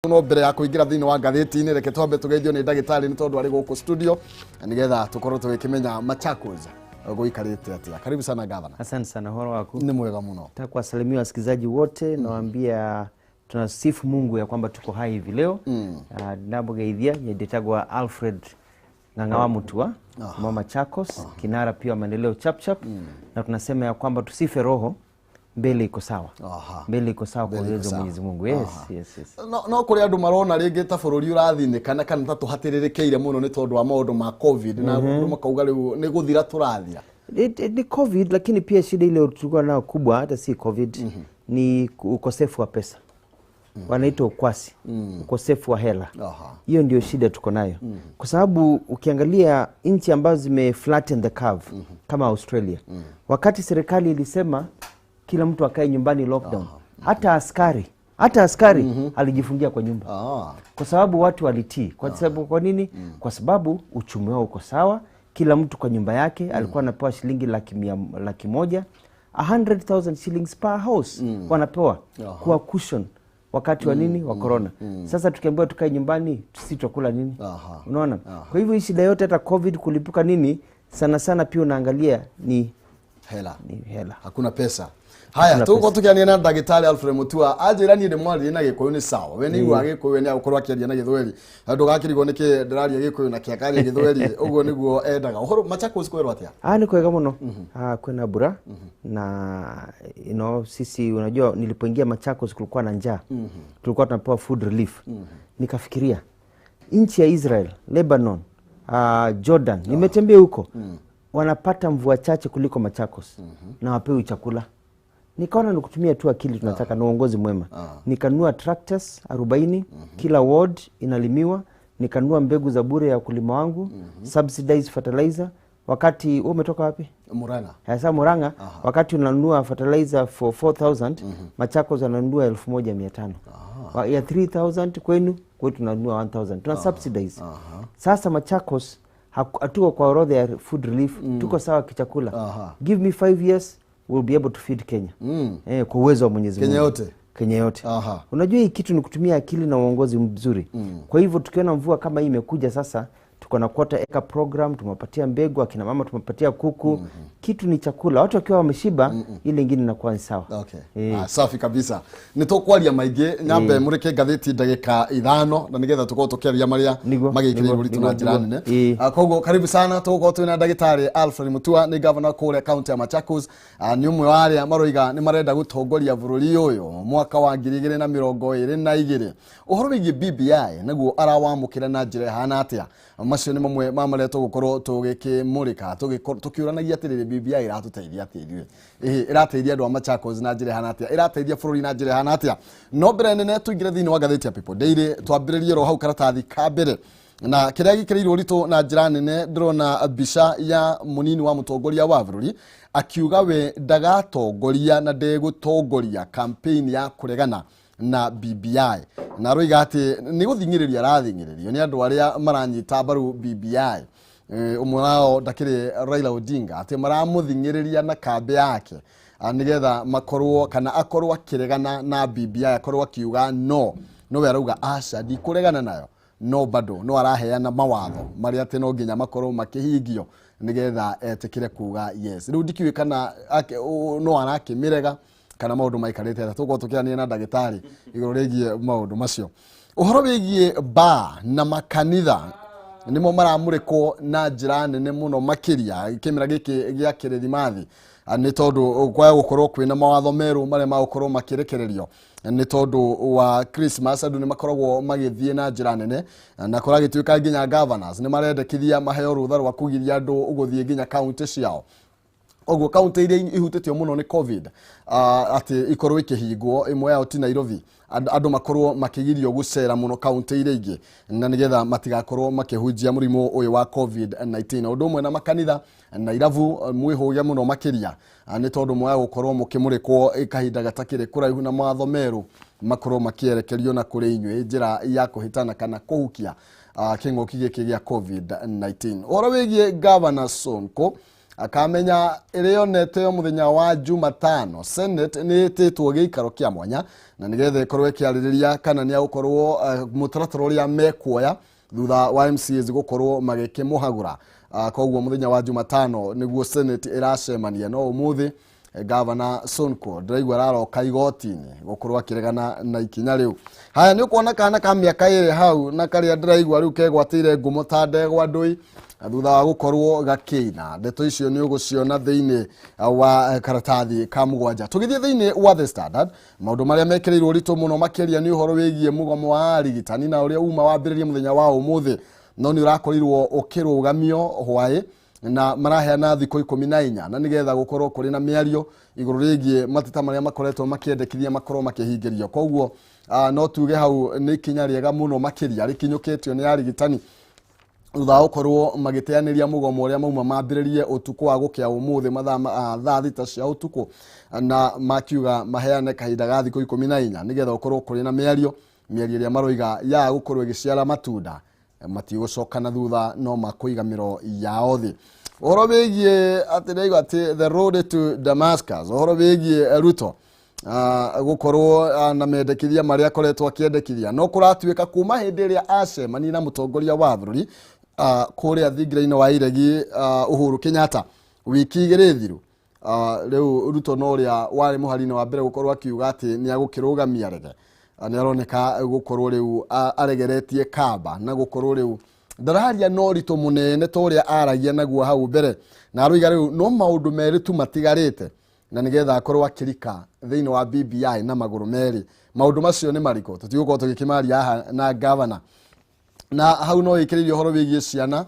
No mbere ya kuingira thiini wa ngathĩti-inĩ, reke twambe tũgeithio nĩ ndagĩtarĩ nĩ tondũ arĩ gũkũ studio nĩgetha tũkorwo tũgĩkĩmenya Machakos gũikarĩte atĩa. Karibu sana, gavana. Asante sana, horo waku. Nĩ mwega mũno. Nataka kuwasalimia wasikilizaji wote, nawaambia tunasifu Mungu ya kwamba tuko hai hivi leo. Nabogeithia nyendetagwa Alfred Ng'ang'a wa Mutua wa Machakos, kinara pia wa maendeleo Chapchap, na tunasema ya kwamba tusife roho, mbele iko sawa. Mbele iko sawa kwa Mbele iko uwezo wa sawa. Mwenyezi Mungu. Yes. No kũrĩ andũ marona rĩngĩ ta bũrũri ũrathinĩkana kana ta tũhatĩrĩrĩkĩire mũno nĩ tondũ wa maũndũ ma COVID na andũ makauga rĩu nĩ gũthira tũrathira. Ni COVID, lakini pia shida ile tulikuwa nayo kubwa hata si COVID, ni ukosefu wa pesa, wanaita ukwasi, ukosefu wa hela. Hiyo ndio shida tuko nayo, kwa sababu ukiangalia nchi ambazo zime flatten the curve kama Australia, wakati serikali ilisema kila mtu akae nyumbani, lockdown, hata askari alijifungia kwa nyumba kwa sababu watu walitii. Kwa sababu kwa nini? Kwa sababu uchumi wao uko sawa, kila mtu kwa nyumba yake alikuwa anapewa shilingi 100,000, 100,000 shillings per house wanapewa kuwa cushion wakati wa nini, wa corona. Sasa tukiambiwa tukae nyumbani, sisi tutakula nini? Unaona? Kwa hivyo hii shida yote, hata COVID kulipuka nini, sana sana pia unaangalia ni hela. Ni hela. Hakuna pesa. Haya, Hakuna. Tũgũkorwo tũkĩaria na ndagĩtarĩ Alfred Mutua. Anjĩra niĩ ndĩmwarĩrie na Gĩkũyũ nĩ sawa, we nĩ iguaga Gĩkũyũ, we nĩ agũkorwo akĩaria na Gĩthweri, ndũgakĩrigwo nĩkĩ ndĩraria Gĩkũyũ na kĩakaria Gĩthweri. Ũguo nĩguo endaga. Ũhoro Machakos kwĩrwo atĩa? Ah, ni kwega muno. Ah, kwena mbura na sisi, unajua nilipoingia Machakos kulikuwa na njaa. Tulikuwa tunapewa food relief. Nikafikiria nchi ya Israel, Lebanon, Jordan, nimetembea huko, wanapata mvua chache kuliko Machakos na wapewi chakula. Nikaona ni kutumia tu akili tunataka na uongozi mwema. Nikanunua tractors 40, kila ward inalimiwa. Nikanunua mbegu za bure ya wakulima wangu, subsidized fertilizer. Wakati wewe umetoka wapi? Murang'a. Sasa Murang'a, wakati unanunua fertilizer for 4000, Machakos wananunua 1500. Ya 3000 kwenu, kwetu tunanunua 1000. Tuna subsidize. Sasa Machakos hatuko kwa orodha ya food relief, tuko sawa kichakula. Give me 5 years, we'll be able to feed Kenya. Kwa uwezo wa Mwenyezi Kenya Mungu. yote? Kenya yote. Unajua hii kitu ni kutumia akili na uongozi mzuri. Kwa hivyo tukiona mvua kama hii imekuja sasa, tuko na quarter acre program, tumepatia mbegu akina mama, tumepatia kuku. Kitu ni chakula. Watu wakiwa wameshiba, ile ingine inakuwa ni sawa. Ah, safi kabisa. Nĩ tũkwaria maingĩ, nyambe mũrĩke ngathĩti ndagĩka 5 na nĩgetha tũkorwo tũkĩaria marĩa magĩkĩrĩire ũritũ na njĩra nene. Ah, koguo karibu sana. Tũgũkorwo twĩna ndagĩtarĩ Alfred Mutua, nĩ governor kũrĩa kaunti ya Machakos. Ah, nĩ ũmwe wa arĩa maroiga nĩ marenda gũtongoria bũrũri ũyũ mwaka wa 2022. Ũhoro wĩgiĩ BBI naguo arawamũkĩra na njĩra ĩhana atĩa? Macio nĩ mamwe ma marĩa tũgũkorwo tũgĩkĩmũrĩka, tũkĩũranagia atĩrĩrĩ, BBI ĩratũteithia atĩa ithuĩ? Ĩhĩ, ĩrateithia andũ a Machakos na njĩra ĩhana atĩa? Ĩrateithia bũrũri na njĩra ĩhana atĩa? No mbere nene tũingĩre thĩinĩ wa ngathĩti ya People Daily, twambĩrĩrie ro hau karatathi ka mbere na kĩrĩa gĩkĩrĩirwo ũritũ na njĩra nene. Ndĩrona mbica ya mũnini wa mũtongoria wa bũrũri akiuga we ndagatongoria na ndegũtongoria campaign ya kũregana na BBI, na aroiga atĩ nĩ gũthing'ĩrĩrio arathing'ĩrĩrio nĩ andũ arĩa maranyita mbaru BBI. Ũmwe wao ndakĩrĩ Raila Odinga, atĩ maramũthing'ĩrĩria na kambĩ yake, nĩgetha makorwo kana akorwo akĩregana na BBI, akorwo akiuga no nowe arauga aca, ndikũregana nayo, no bado no araheana mawatho marĩa atĩ no nginya makorwo makĩhingio nĩgetha etĩkĩre kuga yes. Rĩu ndikiũĩ kana no arakĩmĩrega kana maũndũ maikarĩte atĩa. Tũgũkorwo tũkĩaranĩria na ndagĩtarĩ igũrũ rĩgiĩ maũndũ macio. Ũhoro wĩgiĩ bar na makanitha nĩmo maramũrĩkwo na njĩra nene mũno makĩria kĩmera gĩkĩ gĩa kĩrĩthimathi. Ah, nĩ tondũ kwaya gũkorwo kwĩna mawatho merũ marĩa magũkorwo makĩrekererio nĩ tondũ wa Christmas. Andũ nĩ makoragwo magĩthiĩ na njĩra nene na kũragĩtuĩka nginya governors nĩ marendekithia maheo rũtha rwa kũgiria andũ gũthiĩ nginya kaunti ciao. Ũguo kaunti iria ihutĩtio mũno nĩ COVID, atĩ ikorwo ikĩhingwo, ĩmwe yao ti Nairobi. Andũ makorwo makĩgirio gũcera mũno kaunti iria ingĩ na nĩgetha matigakorwo makĩhunjia mũrimũ ũyũ wa COVID-19. Ũndũ ũmwe na makanitha na irabu, mwĩhũge mũno makĩria, nĩ tondũ mwaya gũkorwo mũkĩmũrĩkwo kahinda gatakĩrĩ kũraihu na mawatho merũ makorwo makĩerekerio na kũrĩ inyuĩ njĩra ya kũhĩtana kana kũhukia kĩng'ũki gĩkĩ gĩa COVID-19. Ũhoro wĩgiĩ Governor Sonko. Akamenya ĩrĩa yonete mũthenya wa Jumatano Senate nĩ ĩtĩtwo gĩikaro kĩa mwanya na nĩgetha ĩkorwo ĩkĩarĩrĩria kana nĩ agũkorwo mũtaratara ũrĩa mekuoya thutha wa MCAs gũkorwo magĩkĩmũhagũra. Koguo mũthenya wa Jumatano nĩguo Senate ĩracemania, no ũmũthĩ Gavana Sonko ndĩraigua araroka igoti-inĩ gũkorwo akĩregana na ikinya rĩu. Haya, nĩ ũkuona kana ka mĩaka 2 hau na karĩa ndĩraigua rĩu kegwatĩire ngumo ta ndegwa ndũi thutha wa gũkorwo gakĩina. Ndeto icio nĩ ũgũciona thĩinĩ wa karatathi ka 7. Tũgĩthiĩ thĩinĩ wa The Standard, maũndũ marĩa mekĩrĩirwo ũritũ mũno makĩria nĩ ũhoro wĩgiĩ mũgomo wa arigitani na ũrĩa uma wambĩrĩrie mũthenya wa ũmũthĩ, no nĩ ũrakorirwo ũkĩrũgamio hwaĩ na maraheana thikũ 14 na nĩgetha gũkorwo kũrĩ na mĩario igũrũ rĩgiĩ mateta marĩa makoretwo makĩendekithia makorwo makĩhingĩrio. Koguo no tuge hau nĩ ikinya rĩega mũno makĩria rĩkinyũkĩtio nĩ arigitani thutha wa gũkorwo magĩteanĩria mũgomo ũrĩa mauma mambĩrĩrie ũtukũ wa gũkĩa ũmũthĩ mathaa thaa 6 cia ũtukũ, na makiuga maheane kahinda ga thikũ 14 nĩgetha gũkorwo kũrĩ na mĩario ĩrĩa maroiga ya gũkorwo ĩgĩciara matunda, matigũcoka na thutha no makũiga mĩro yao thĩ. Ũhoro wĩgiĩ atĩ ndĩraigua atĩ the road to Damascus, ũhoro wĩgiĩ Ruto gũkorwo na mendekithia marĩa akoretwo akĩendekithia, no kũratuĩka kuma hĩndĩ ĩrĩa acemania na mũtongoria wa bũrũri kũrĩa thingira-inĩ wa Iregi Uhuru Kenyatta wiki 2 thiru, rĩu Ruto no ũrĩa warĩ mũhari-inĩ wa mbere gũkorwo akiuga atĩ nĩ agũkĩrũgamia rege, nĩ aroneka gũkorwo rĩu aregeretie kamba na gũkorwo rĩu ndararia na ũritũ mũnene ta ũrĩa aragia naguo hau mbere, na aroiga rĩu no maũndũ merĩ tu matigarĩte na nĩgetha akorwo akĩrika thĩinĩ wa BBI na magũrũ merĩ. Maũndũ macio nĩ marĩkũ? Tũtigũkorwo tũgĩkĩmaria haha na gavana. Na hau no ĩkĩrĩirie ũhoro wĩgiĩ ciana,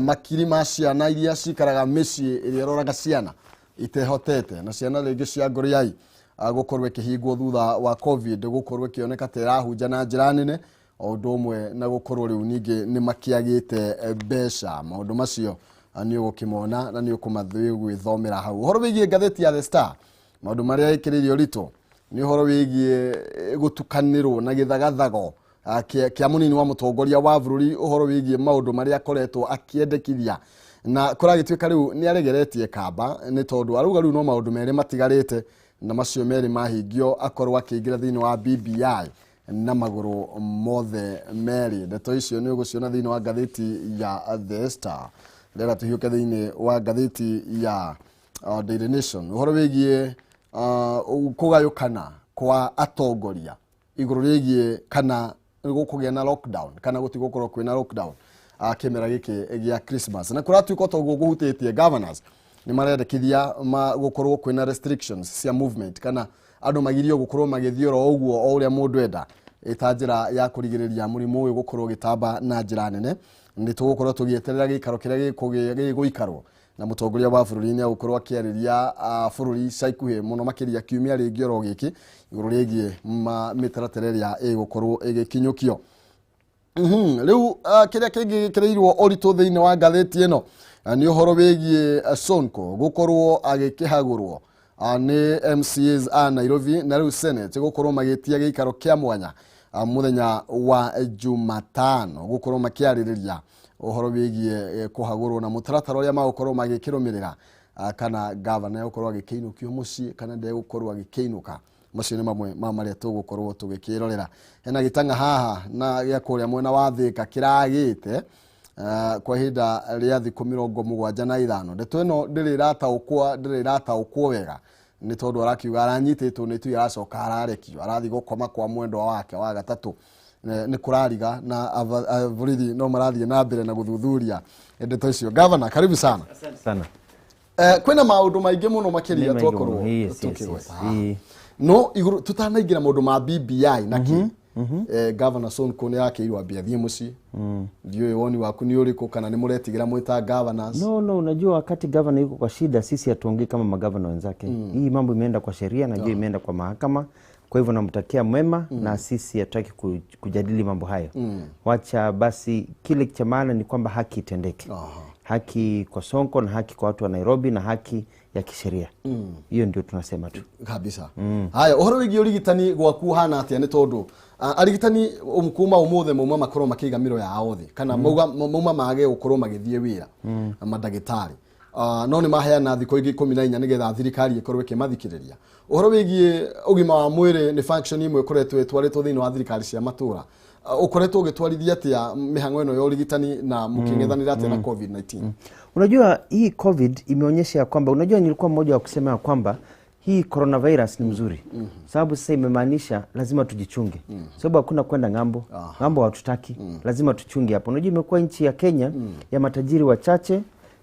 makiri ma ciana iria cikaraga mĩciĩ ĩrĩa ĩroraga ciana itehotete, na ciana rĩngĩ cia ngũrĩai gũkorwo ĩkĩhingwo thutha wa COVID gũkorwo ĩkĩoneka ta ĩrahunja na njĩra nene, o ũndũ ũmwe na gũkorwo rĩu ningĩ nĩ makĩagĩte mbeca. Maũndũ macio nĩ ũgũkĩmona na nĩ ũkũmathiĩ gwĩthomera hau. Ũhoro wĩgiĩ ngathĩti ya The Star, maũndũ marĩa ĩkĩrĩirie ũritũ nĩ ũhoro wĩgiĩ gũtukanĩrwo na gĩthagathago kĩa mũnini wa mũtongoria wa bũrũri, ũhoro wĩgiĩ maũndũ marĩa akoretwo akĩendekithia, na kũragĩtuĩka rĩu nĩ aregeretie kamba nĩ tondũ arauga rĩu no maũndũ merĩ matigarĩte, na macio merĩ mahingio akorwo akĩingĩra thĩinĩ wa BBI na magũrũ mothe merĩ. Ndeto icio nĩ ũgũciona thĩinĩ wa ngathĩti ya The Star. Rera tũhiũke thĩinĩ wa ngathĩti ya Daily Nation, ũhoro wĩgiĩ kũgayũkana kwa atongoria igũrũ rĩgiĩ kana gũkũgĩa na lockdown kana gũtigũkorwo kwĩna lockdown kĩmera gĩkĩ gĩa Christmas, na kũratuĩka ta ũguo kũhutĩtie governors nĩ marendekithia gũkorwo kwĩna restrictions cia movement, kana andũ magirio gũkorwo magĩthiĩ oro ũguo o ũrĩa mũndũ enda, ĩta njĩra ya kũrigĩrĩria mũrimũ ũyũ gũkorwo ũgĩtamba na njĩra nene. Nĩ tũgũkorwo tũgĩeterera gĩikaro kĩrĩa gĩgũikarwo na mũtongoria wa bũrũri nĩ agũkorwo akĩarĩria bũrũri ica ikuhĩ mũno makĩria kiumia rĩngĩ oro gĩkĩ igũrũ rĩgiĩ mĩtaratara ĩrĩa ĩgũkorwo ĩgĩkinyũkio. Rĩu kĩrĩa kĩngĩ gĩkĩrĩirwo ũritũ thĩinĩ wa ngathĩti ĩno nĩ ũhoro wĩgiĩ Sonko gũkorwo agĩkĩhagũrwo nĩ MCAs a Nairobi, na rĩu Senate gũkorwo magĩtia gĩikaro kĩa mwanya mũthenya wa Jumatano gũkorwo makĩarĩrĩria ũhoro wĩgiĩ kũhagũrwo na mũtaratara ũrĩa magũkorwo magĩkĩrũmĩrĩra, kana gavana egũkorwo agĩkĩinũkio mũciĩ kana ndegũkorwo agĩkĩinũka. Macio nĩ mamwe ma marĩa tũgũkorwo tũgĩkĩrorera. Hena gĩtang'a haha na gĩa kũrĩa mwena wa Thĩka kĩragĩte kwa ihinda rĩa thikũ 75. Ndeto ĩno ndĩrĩ ĩrataũkwo wega nĩ tondũ arakiuga aranyitĩtwo nĩ tui, aracoka ararekio, arathiĩ gũkoma kwa mwendwa wake wa gatatũ. Nĩ kũrariga na borithi no marathiĩ na mbere na gũthuthuria ndeto icio. Governor, karibu sana. Asante sana. Kwĩna maũndũ maingĩ mũno makĩria twakorwo tũkĩgweta. No igũrũ tutanaingĩra maũndũ ma BBI na kĩ, Governor Sonko nĩ akĩirwo ambie athiĩ mũciĩ. Ndiũĩ woni waku nĩ ũrĩkũ, kana nĩ mũretigĩra mwĩta governors? No, unajua wakati governor yuko kwa shida, sisi hatuongei kama magavana wenzake. Hii mambo imeenda kwa sheria, najua imeenda kwa mahakama. Kwa hivyo namtakia mwema na sisi hatutaki kujadili mambo hayo. Wacha basi, kile cha maana ni kwamba haki itendeke. Haki kwa Sonko na haki kwa watu wa Nairobi na haki ya kisheria. Hiyo ndio tunasema tu. Kabisa. Haya, ũhoro wĩgiĩ ũrigitani gwaku hana atĩa? Nĩ tondũ arigitani kuma ũmũthĩ mauma makorwo makĩiga mĩro yao thĩ, kana mauma mage gũkorwo magĩthiĩ wĩra mandagĩtarĩ. No nĩ maheana thikũ ingĩ 14 nĩgetha thirikari ĩkorwo ĩkĩmathikĩrĩria. Ũhoro wĩgiĩ ũgima wa mwĩrĩ nĩ function imwe ĩkoretwo ĩtwarĩtwo thĩinĩ wa thirikari cia matũra. Ũkoretwo ũgĩtwarithia atĩa mĩhang'o ĩno ya ũrigitani na mũkĩng'ethanĩra atĩa na COVID-19? Unajua hii COVID imeonyesha ya kwamba, unajua nilikuwa mmoja wa kusema ya kwamba hii coronavirus ni mzuri. Sababu sasa imemaanisha lazima tujichunge. Sababu hakuna kwenda ng'ambo. Ng'ambo hatutaki. Lazima tuchunge hapo. Unajua imekuwa nchi ya Kenya ya matajiri wachache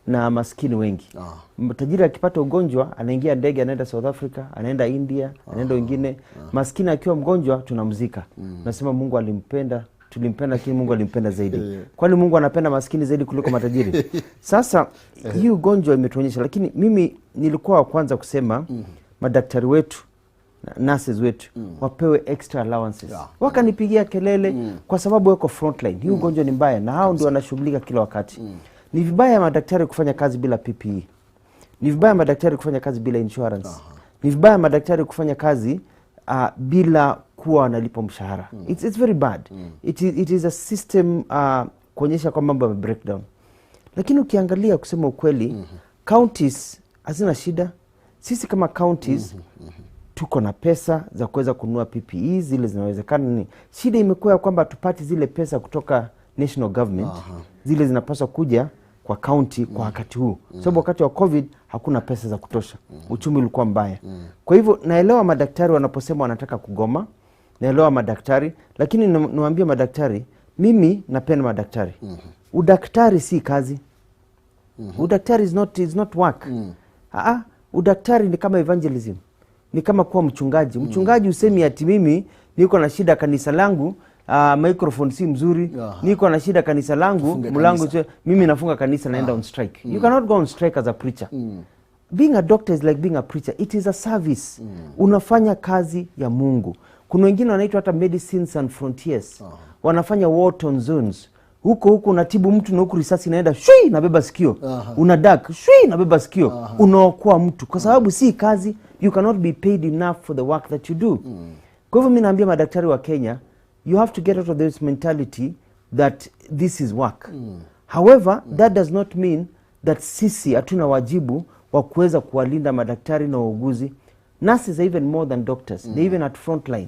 na maskini wengi. Mtajiri akipata ugonjwa anaingia ndege anaenda South Africa, anaenda India, anaenda wengine. Maskini akiwa mgonjwa tunamzika. Nasema Mungu alimpenda, tulimpenda lakini Mungu alimpenda zaidi. Kwani Mungu anapenda maskini zaidi kuliko matajiri? Sasa hii ugonjwa imetuonyesha, lakini mimi nilikuwa wa kwanza kusema madaktari wetu, nurses wetu wapewe extra allowances. Wakanipigia kelele kwa sababu wako frontline. Hii ugonjwa ni mbaya na hao ndio wanashughulika kila wakati. Ni vibaya madaktari kufanya kazi bila PPE. Ni vibaya madaktari kufanya kazi bila insurance. Ni vibaya madaktari kufanya kazi bila kuwa wanalipwa mshahara. It's very bad. It is a system kuonyesha kwamba mambo yame breakdown. Lakini ukiangalia kusema ukweli, counties hazina shida. Sisi kama counties tuko na pesa za kuweza kununua PPE zile zinawezekana. Ni shida imekuwa kwamba tupati zile pesa kutoka national government. Zile zinapaswa kuja kwa county kwa wakati huu. Sababu wakati wa COVID hakuna pesa za kutosha. Uchumi ulikuwa mbaya. Kwa hivyo naelewa madaktari wanaposema wanataka kugoma. Naelewa madaktari, lakini niwaambie madaktari, mimi napenda madaktari. Udaktari si kazi. Udaktari is not work. Udaktari ni kama evangelism. Ni kama kuwa mchungaji. Mchungaji usemi ati mimi niko na shida kanisa langu, microphone si mzuri, niko na shida kanisa langu, mlango mimi nafunga kanisa naenda on strike. You cannot go on strike as a preacher. Being a doctor is like being a preacher. It is a service. Unafanya kazi ya Mungu. Kuna wengine wanaitwa hata Medicines and Frontiers. Wanafanya war torn zones. Huko huko unatibu mtu na huku risasi inaenda shwi nabeba sikio. Una dark shwi nabeba sikio. Unaokoa mtu kwa sababu si kazi. You cannot be paid enough for the work that you do. Kwa hivyo mimi naambia madaktari wa Kenya, you have to get out of this mentality that this is work. However, that does not mean that sisi hatuna wajibu wa kuweza kuwalinda madaktari na wauguzi. Nurses are even more than doctors. They even at frontline.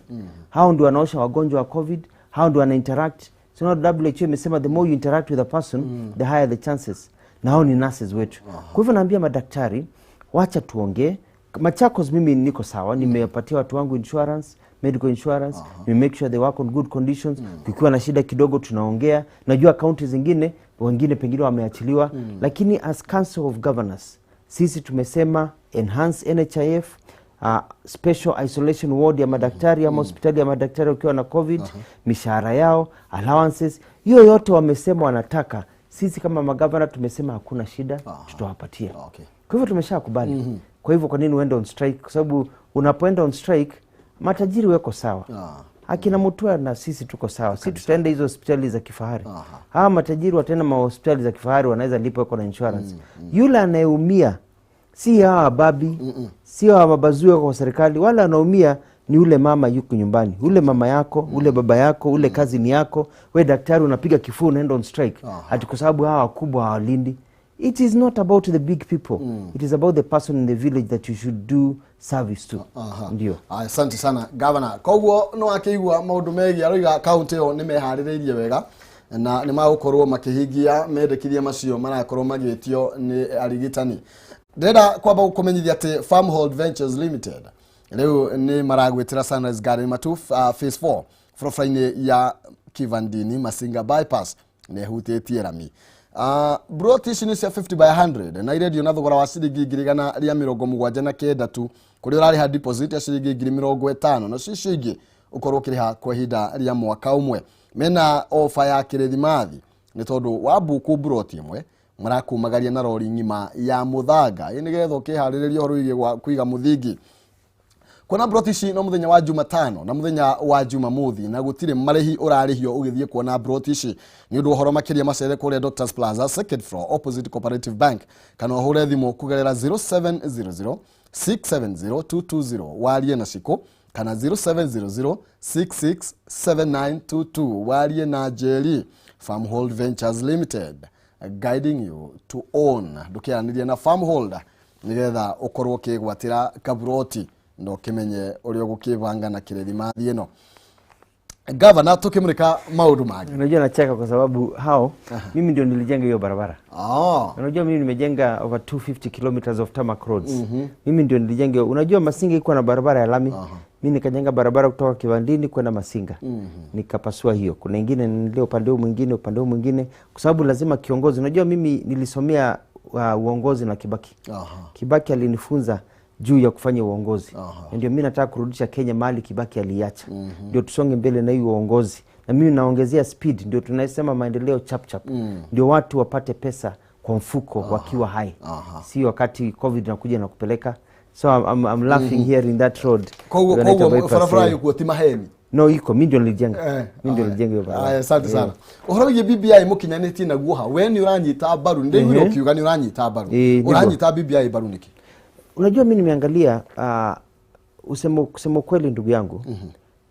Hao ndio wanaosha wagonjwa wa COVID, hao ndio wana interact. So now WHO imesema the more you interact with a person, the higher the chances. Na hao ni nurses wetu. Kwa hivyo naambia madaktari, wacha tuongee. Machakos mimi niko sawa, nimepatia watu wangu insurance, medical insurance, we make sure they work on good conditions. Kukiwa na shida kidogo tunaongea. Najua county zingine, wengine pengine wameachiliwa, lakini as Council of Governors, sisi tumesema enhance NHIF, special isolation ward ya madaktari ama hospitali ya madaktari wakiwa na COVID, mishahara yao, allowances, hiyo yote wamesema wanataka. Sisi kama magavana tumesema hakuna shida, tutawapatia. Kwa hivyo tumeshakubali. Kwa hivyo kwa nini uende on strike? Kwa sababu unapoenda on strike matajiri weko sawa. Akina Mutua na sisi tuko sawa. Sisi tutaenda hizo hospitali za kifahari. Hawa matajiri wataenda mahospitali za kifahari, wanaweza lipa wako na insurance. Yule anayeumia si hawa babi, si hawa babazue kwa serikali, wala anaumia ni ule mama yuko nyumbani, ule mama yako, ule baba yako, ule cousin yako. We daktari unapiga kifua unaenda on strike. Ati kwa sababu hawa wakubwa hawalindi. It is not about the big people. It is about the person in the village that you should do service to. Ndio. Asante sana governor. Koguo no akĩigua maũndũ megiĩ aroiga county ĩyo nĩ meharĩrĩirie wega na nĩ magũkorwo makĩhingia mendekithia macio marakorwo magĩtio nĩ arigitani. Ndĩrenda kwamba gũkũmenyithia atĩ Farmhold Ventures Limited rĩu nĩ maragwĩtĩra Sunrise Garden Matu phase 4 barabara-inĩ ya Kivandini Masinga bypass nĩ ĩhutĩtie rami. Broti ici nĩ cia 50 by 100 na irendio na thogora wa ciringi 179,000 tu, kũrĩa ũrarĩha deposit ya ciringi 50,000 na cicio ingĩ ũkorwo ũkĩrĩha kwa ihinda rĩa mwaka ũmwe. Mena ofa ya kĩrĩthimathi nĩ tondũ wa buku broti ĩmwe marakumagaria na rori ng'ima ya mũthanga ĩ nĩgetha ũkĩharĩrĩria ũhoro wĩgiĩ kũiga mũthingi. Kuona broti ici no muthenya wa Jumatano na muthenya wa Jumamothi na gutire marĩhi ũrarĩhio ũgĩthiĩ kuona broti ici. Nĩ ũndũ ũhoro makĩria macere kũrĩa Doctors Plaza second floor opposite Cooperative Bank kana ũhũre thimũ kũgerera 0700 670 220 warie na Shiko kana 0700 667922 warie na Jerry. Farmhold Ventures Limited, Guiding you to own. Ndũkĩaranĩrie na farm holder nĩgetha ũkorwo ũkĩgwatĩra kaburoti na ũkĩmenye ũrĩa ũgũkĩbanga na kĩrĩthimathi ĩno. Gavana, tukimulika maundu mangi. Unajua nacheka kwa sababu hao mimi ndio nilijenga hiyo barabara. Unajua mimi nimejenga over 250 kilometers of tarmac roads. Mimi ndio nilijenga. Unajua Masinga iko na barabara ya lami. Mimi nikajenga barabara kutoka Kivandini kwenda Masinga. Nikapasua hiyo. Kuna ingine nilio upande huu mwingine, upande huu mwingine, kwa sababu lazima kiongozi. Unajua mimi nilisomea uongozi na Kibaki. Kibaki alinifunza juu ya kufanya uongozi. Ndio mimi nataka kurudisha Kenya mahali Kibaki aliacha. Ndio tusonge mbele na hiyo uongozi. Na mimi naongezea speed, ndio tunasema maendeleo chap chap. Ndio watu wapate pesa kwa mfuko wakiwa hai. Si wakati COVID inakuja na kupeleka. So I'm laughing here in that road. Koguo barabara yuko ti maheni. No, iko mimi ndio nilijenga. Mimi ndio nilijenga hiyo barabara. Asante sana. Uhoro wĩgiĩ BBI mũkinyanĩtie naguo ha, we nĩ ũranyita mbaru, nĩ ũkiuga nĩ ũranyita mbaru. Ũranyita BBI mbaru nĩkĩ? Unajua mimi nimeangalia kusema kweli ndugu yangu.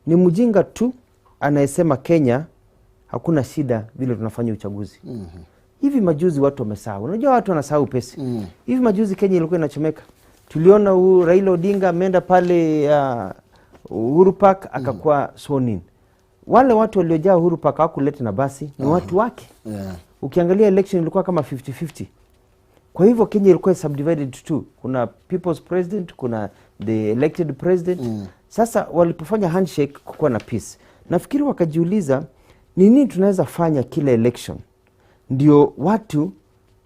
Ni mjinga tu anayesema Kenya hakuna shida vile tunafanya uchaguzi. Hivi majuzi watu wamesahau. Unajua watu wanasahau pesa. Hivi majuzi Kenya ilikuwa inachomeka. Tuliona Raila Odinga ameenda pale Uhuru Park akakuwa sworn in. Wale watu waliojaa Uhuru Park hawakuleta na basi, ni watu wake. Ukiangalia election ilikuwa kama 50-50. Kwa hivyo Kenya ilikuwa subdivided to two. Kuna people's president, kuna the elected president. Sasa walipofanya handshake kukuwa na peace. Nafikiri wakajiuliza ni nini tunaweza fanya kila election ndio watu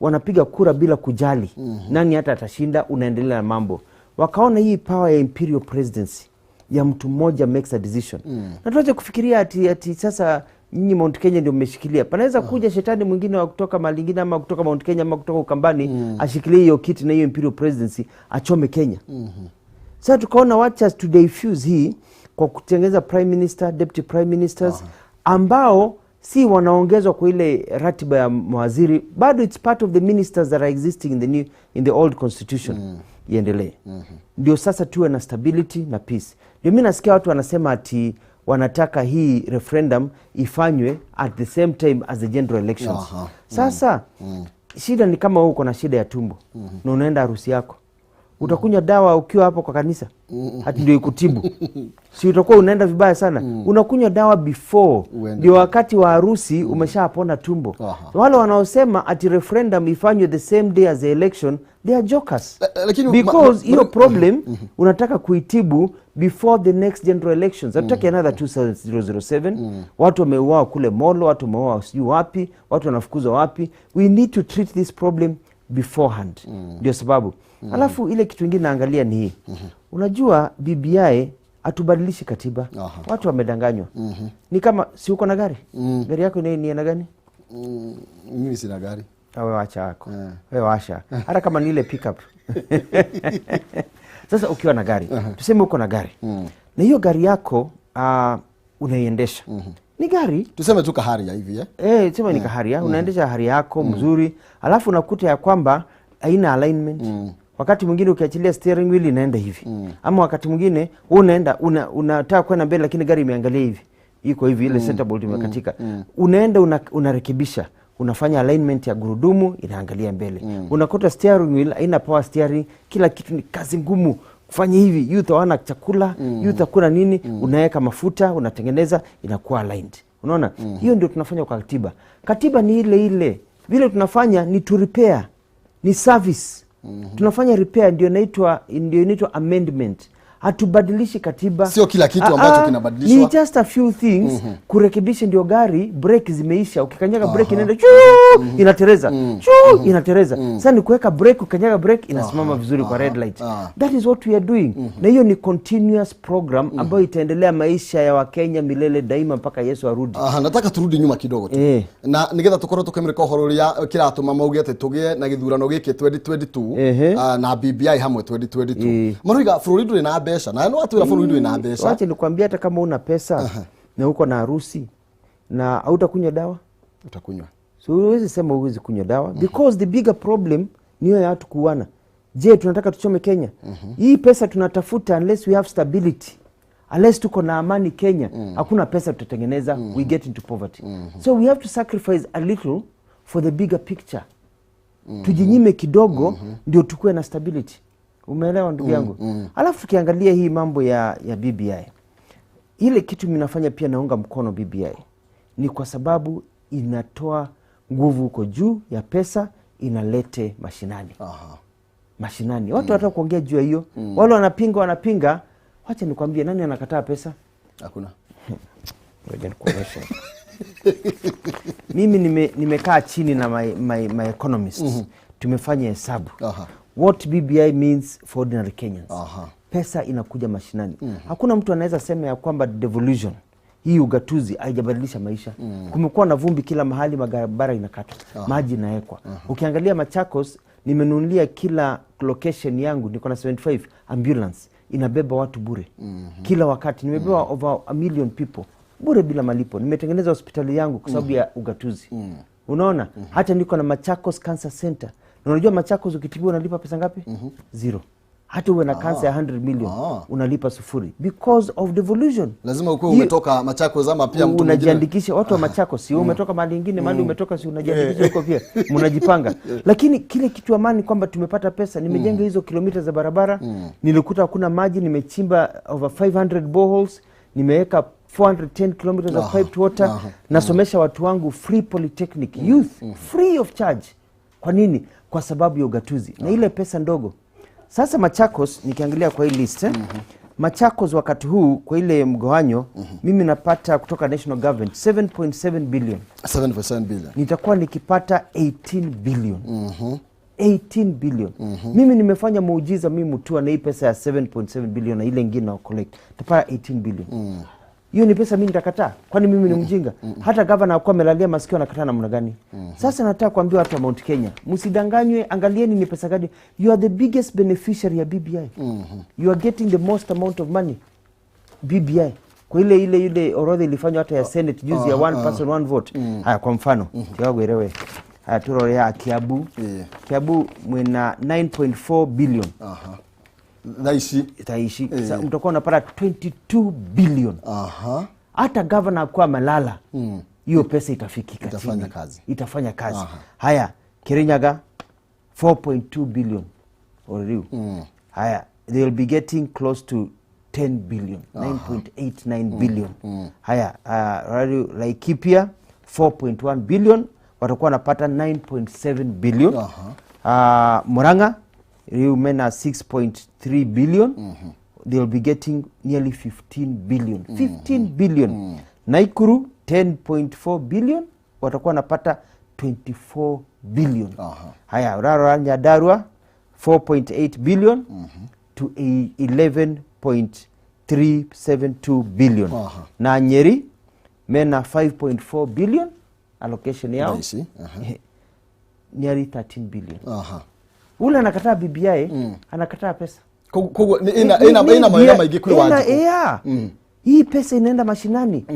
wanapiga kura bila kujali nani hata atashinda, unaendelea na mambo. Wakaona hii power ya imperial presidency ya mtu mmoja makes a decision. Na tuache kufikiria ati sasa nyinyi Mount Kenya ndio mmeshikilia. Panaweza kuja shetani mwingine wa kutoka mahali nyingine ama kutoka Mount Kenya ama kutoka Ukambani ashikilie hiyo kiti na hiyo imperial presidency achome Kenya. Sasa tukaona wacha to diffuse hii kwa kutengeneza prime minister, deputy prime ministers ambao si wanaongezwa kwa ile ratiba ya mawaziri, bado it's part of the ministers that are existing in the new, in the old constitution. Iendelee. Ndio sasa tuwe na stability na peace. Ndio mimi nasikia watu wanasema ati wanataka hii referendum ifanywe at the same time as the general elections. Sasa shida ni kama uko na shida ya tumbo na unaenda harusi yako. Utakunywa dawa ukiwa hapo kwa kanisa hati ndio ikutibu. Si utakuwa unaenda vibaya sana. Unakunywa dawa before ndio wakati wa harusi umeshapona tumbo. Wale wanaosema ati referendum ifanywe the same day as the election, they are jokers. Because hiyo problem unataka kuitibu before the next general elections. Hatutaki another 2007. Watu wameuawa kule Molo, watu wameuawa sijui wapi, watu wanafukuzwa wapi. We need to treat this problem beforehand. Ndio sababu. Alafu ile kitu kingine naangalia ni hii. Unajua BBI hatubadilishi katiba. Watu wamedanganywa. Ni kama si uko na gari? Gari yako ni aina gani? Mimi sina gari. Wewe acha yako. Wewe acha. Hata kama ni ile pickup. Sasa ukiwa na gari, tuseme uko na gari. Na hiyo gari yako unaiendesha. Ni gari. Tuseme tu kaharia hivi tuseme ni kaharia. Unaendesha haria yako mzuri, alafu unakuta ya kwamba haina alignment. Wakati mwingine ukiachilia steering wheel inaenda hivi. Ama wakati mwingine wewe unaenda unataka kwenda mbele lakini gari imeangalia hivi. Iko hivi ile center bolt imekatika. Unaenda unarekebisha. Unafanya alignment ya gurudumu inaangalia mbele. Unakuta steering wheel haina power steering, kila kitu ni kazi ngumu. Kufanya hivi, youth hawana chakula, youth hakuna nini, unaweka mafuta, unatengeneza inakuwa aligned. Unaona? Hiyo ndio tunafanya kwa katiba. Katiba ni ile ile. Vile tunafanya ni to repair, ni service. Tunafanya repair, ndio inaitwa amendment. Hatubadilishi katiba. Sio kila kitu ambacho kinabadilishwa. Ni just a few things kurekebisha. Ndio gari brake zimeisha, ukikanyaga brake inaenda chuu, inatereza. Chuu, inatereza. Sasa ni kuweka brake, ukikanyaga brake inasimama vizuri kwa red light. That is what we are doing. Na hiyo ni continuous program ambayo itaendelea maisha ya Wakenya milele daima mpaka Yesu arudi. Nataka turudi nyuma kidogo tu. Na nigetha tukorwo tukimurika uhoro uria kiratuma mauge ati tugie na githurano giki 2022 na BBI hamwe 2022. Maroiga bururi nduri na mbeca na no atwira bururi nduri na mbeca. Wacha nikwambie, hata kama una pesa na uko na harusi na hautakunywa dawa, utakunywa. So huwezi sema huwezi kunywa dawa because the bigger problem ni hiyo ya watu kuuana. Je, tunataka tuchome Kenya? Hii pesa tunatafuta, unless we have stability, unless tuko na amani Kenya, hakuna pesa tutatengeneza. We get into poverty. So we have to sacrifice a little for the bigger picture. Tujinyime kidogo ndio tukue na stability. Umeelewa ndugu yangu? Alafu tukiangalia hii mambo ya BBI, ile kitu minafanya pia naunga mkono BBI ni kwa sababu inatoa nguvu huko juu ya pesa, inalete mashinani. Mashinani watu wanataka kuongea juu ya hiyo. Wale wanapinga. Wacha nikwambie, nani anakataa pesa? Hakuna. Ngoja nikuonyeshe. Mimi nimekaa chini na my economists. Tumefanya hesabu. What BBI means for ordinary Kenyans. Pesa inakuja mashinani. Hakuna mtu anaweza sema ya kwamba devolution, hii ugatuzi haijabadilisha maisha. Kumekuwa na vumbi kila mahali, mabarabara inakatwa, maji inawekwa. Ukiangalia Machakos, nimenunulia kila location yangu, niko na 75 ambulance inabeba watu bure. Kila wakati nimebeba over 1 million people bure bila malipo. Nimetengeneza hospitali yangu kwa sababu ya ugatuzi. Unaona? Hata niko na Machakos Cancer Center. Na unajua Machakos ukitibiwa unalipa pesa ngapi? 0. Hata uwe na cancer ya 100 million unalipa 0 because of devolution. Lazima ukuwe umetoka Machakos ama pia mtu mwingine unajiandikisha. Watu wa Machakos, si umetoka mahali nyingine, mahali umetoka, si unajiandikisha huko pia, mnajipanga. Lakini kile kitu amani kwamba tumepata pesa, nimejenga hizo kilomita za barabara, nilikuta hakuna maji, nimechimba over 500 boreholes, nimeweka 410 kilometers of piped water, nasomesha watu wangu free polytechnic youth free of charge. Kwa nini? Kwa sababu ya ugatuzi na ile pesa ndogo. Sasa Machakos nikiangalia kwa hii list, Machakos wakati huu kwa ile mgawanyo mimi napata kutoka national government 7.7 billion. 7.7 billion. Nitakuwa nikipata 18 billion. 18 billion. Mimi nimefanya muujiza mimi mtua na hii pesa ya 7.7 billion na ile nyingine na collect. Tapata 18 billion. Hiyo ni pesa mimi nitakataa? Kwani mimi ni mjinga? Hata governor akuwa amelalia masikio anakataa namna gani? Sasa nataka kuambia watu wa Mount Kenya, msidanganywe, angalieni ni pesa gani. You are the biggest beneficiary ya BBI. You are getting the most amount of money. BBI. Kwa ile orodha ilifanywa hata ya Senate juzi ya one person one vote. Haya kwa mfano, tiwagwerewe. Haya turore ya Kiambu. Kiambu mwena 9.4 billion. Taishi. Mtakuwa unapata 22 billion. Hata governor akuwa malala, hiyo pesa itafikika itafanya kazi. Itafanya kazi. Haya, Kirinyaga 4.2 billion. Oriu. Haya, they will be getting close to 10 billion, 9.89 billion. Haya, Laikipia 4.1 billion, watakuwa wanapata 9.7 billion. Murang'a Riumena 6.3 billion. They'll be getting nearly 15 billion. 15 billion. Nakuru 10.4 billion, watakuwa wanapata 24 billion. Haya, Rara Nyandarua 4.8 billion to 11.372 billion. Na Nyeri mena 5.4 billion allocation yao. Nearly 13 billion. Ule anakataa BBI, anakataa pesa. Ina maana wajibu. Hii pesa inaenda mashinani.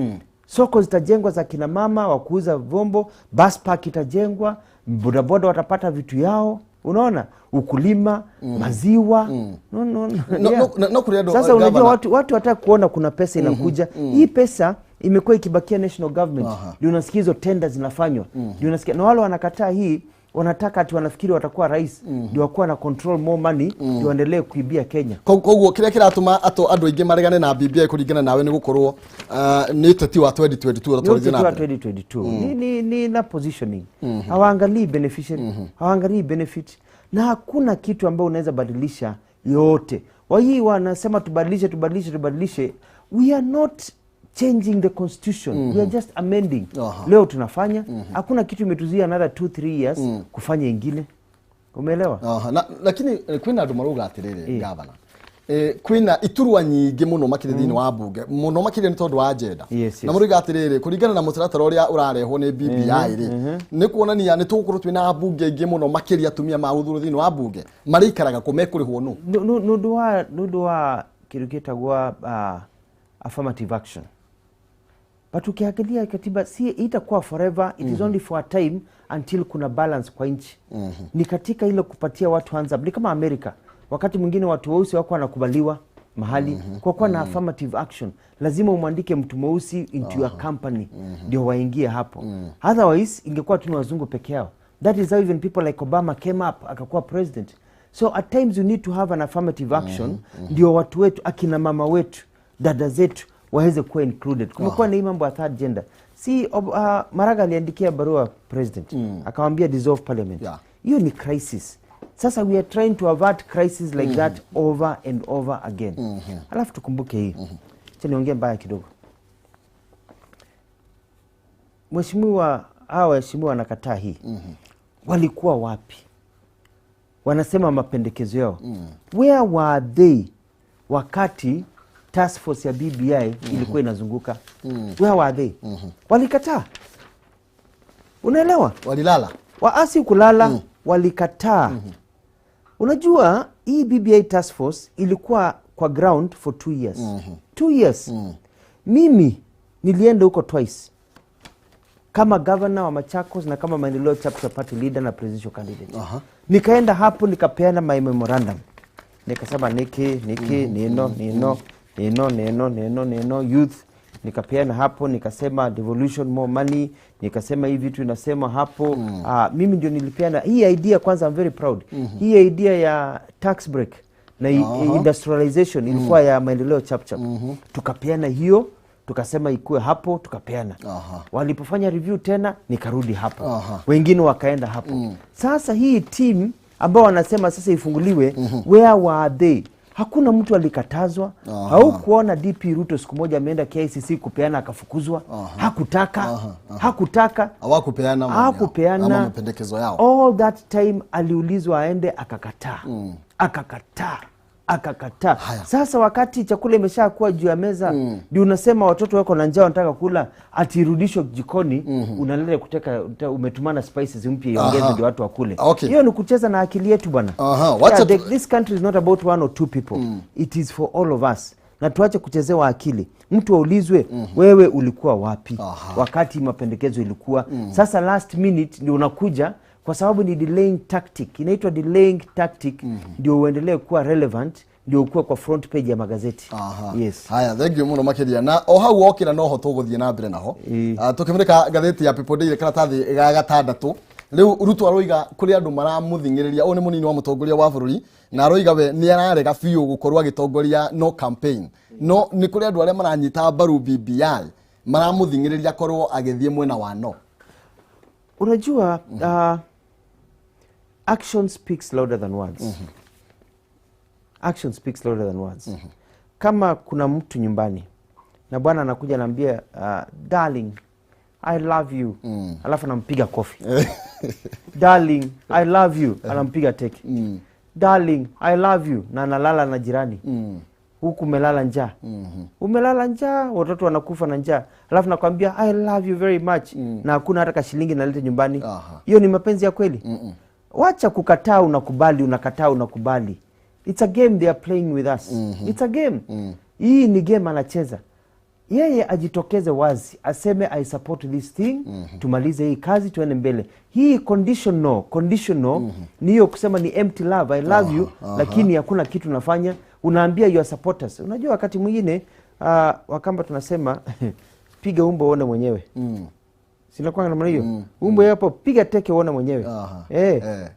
Soko zitajengwa za kina mama wa kuuza vyombo, bus park itajengwa, bodaboda watapata vitu yao. Unaona? Ukulima, maziwa. No. Sasa unajua watu wataka kuona kuna pesa inakuja. Hii pesa imekuwa ikibakia national government. Ndio unasikia hizo tender zinafanywa. Ndio unasikia na wale wanakataa hii, wanataka ati wanafikiri watakuwa rais, ndio wakuwa na control more money, ndio waendelee kuibia Kenya. Koguo kile kiratuma ato andu aingi maregane na BBI kuringana nawe ni gukorwo ni teti wa 2022 ratwarithio na 2022. Ni na positioning. Hawaangalii beneficiary, hawaangalii benefit, na hakuna kitu ambayo unaweza badilisha yote. Wao wanasema tubadilishe. We are not changing the constitution. We are just amending. Leo tunafanya, hakuna kitu imetuzuia another 2-3 years kufanya ingine. Umeelewa? Lakini kwina andu marauga atiriri governor. Kwina iturwa nyingi muno makiri thiini wa bunge muno makiri ni tondu wa agenda. Na muriga atiriri kuringana na mutaratara uria urarehwo ni BBI ri ni kuonania ni tugukorwo twina abunge aingi muno makiria atumia ma uthuro thiini wa bunge marikaraga ku mekurihwo nu nundu wa kindu gitagwa affirmative action. But ukiangalia katiba si itakuwa forever, it is only for a time until kuna balance kwa nchi. Ni katika ile kupatia watu hands up. Ni kama Amerika. Wakati mwingine watu weusi wako wanakubaliwa mahali. Kwa kuwa na affirmative action, lazima umwandike mtu mweusi into your company ndio waingie hapo. Otherwise ingekuwa tu ni wazungu peke yao. That is how even people like Obama came up, akakuwa president. So at times you need to have an affirmative action ndio watu wetu, akina mama wetu, dada zetu waweze kuwa included. Kumekuwa na hii mambo ya third gender. Si Maraga aliandikia barua president, akamwambia dissolve parliament. Hiyo ni crisis. Sasa we are trying to avert crisis like that over and over again. Alafu tukumbuke hii. Acha niongee mbaya kidogo. Mheshimiwa, hawa waheshimiwa wanakataa hii. Walikuwa wapi? Wanasema mapendekezo yao. Where were they wakati task force ya BBI ilikuwa inazunguka? Where were they? Walikataa. Unaelewa? Walilala. Waasi kulala, walikataa. Unajua hii BBI task force ilikuwa kwa ground for 2 years. 2 years. Mimi nilienda huko twice kama governor wa Machakos na kama Maendeleo Chapter Party leader na presidential candidate. Nikaenda hapo nikapeana my memorandum. Nikasema niki nino nino nino nino nino nino youth. Nikapeana hapo nikasema devolution, more money, nikasema hii vitu inasema hapo. Mimi ndio nilipeana hii idea kwanza, I'm very proud. Hii idea ya tax break na industrialization ilikuwa ya Maendeleo Chapchap. Tukapeana hiyo, tukasema ikue hapo, tukapeana. Walipofanya review tena nikarudi hapo. Wengine wakaenda hapo. Sasa hii team ambao wanasema sasa ifunguliwe, where were they? Hakuna mtu alikatazwa. Haukuona DP Ruto siku moja ameenda KICC kupeana akafukuzwa. Hakutaka. Hakutaka. Hawakupeana mapendekezo yao. All that time aliulizwa aende akakataa. Akakataa. Akakataa. Sasa wakati chakula imeshakuwa juu ya meza, ndio unasema watoto wako na njaa wanataka kula, atirudishwe jikoni, unaleta kuteka, umetumana spices mpya iongeze ndio watu wakule. Hiyo ni kucheza na akili yetu bwana. This country is not about one or two people. It is for all of us. Na tuache kuchezewa akili. Mtu aulizwe, wewe ulikuwa wapi wakati mapendekezo ilikuwa? Sasa last minute ndio unakuja, kwa sababu ni delaying tactic. Inaitwa delaying tactic ndio uendelee kuwa relevant, ndio ukuwe kwa front page ya magazeti. Yes. Haya, thank you muno makiria. Na o hau wokira no ho tuguthie na mbere naho. Tukimurika gatheti ya People Daily karatathi ga gatandatu. Riu Ruto aroiga kuri andu maramuthingiriria, uyu ni munini wa mutongoria wa bururi, na aroiga we ni ararega biũ gukorwo agitongoria no campaign. No ni kuri andu aria maranyita mbaru BBI maramuthingiriria korwo agithie mwena wa no. Unajua, action speaks louder than words. Action speaks louder than words. Kama kuna mtu nyumbani na bwana anakuja anambia, darling, I love you. Alafu anampiga kofi. Darling, I love you. Anampiga teke. Darling, I love you. Na analala na jirani. Huku umelala njaa. Umelala njaa, watoto wanakufa na njaa. Alafu nakwambia I love you very much. Na hakuna hata kashilingi nalete nyumbani. Hiyo ni mapenzi ya kweli? Wacha kukataa unakubali, unakataa unakubali. It's a game they are playing with us. It's a game. Hii ni game anacheza. Yeye ajitokeze wazi, aseme I support this thing, tumalize hii kazi tuende mbele. Hii conditional, ni hiyo kusema ni empty love, I love you, lakini hakuna kitu nafanya. Unaambia your supporters. Unajua wakati mwingine Wakamba tunasema piga umbo uone mwenyewe. Sina kwa namna hiyo. Umbo hapo piga teke uone mwenyewe.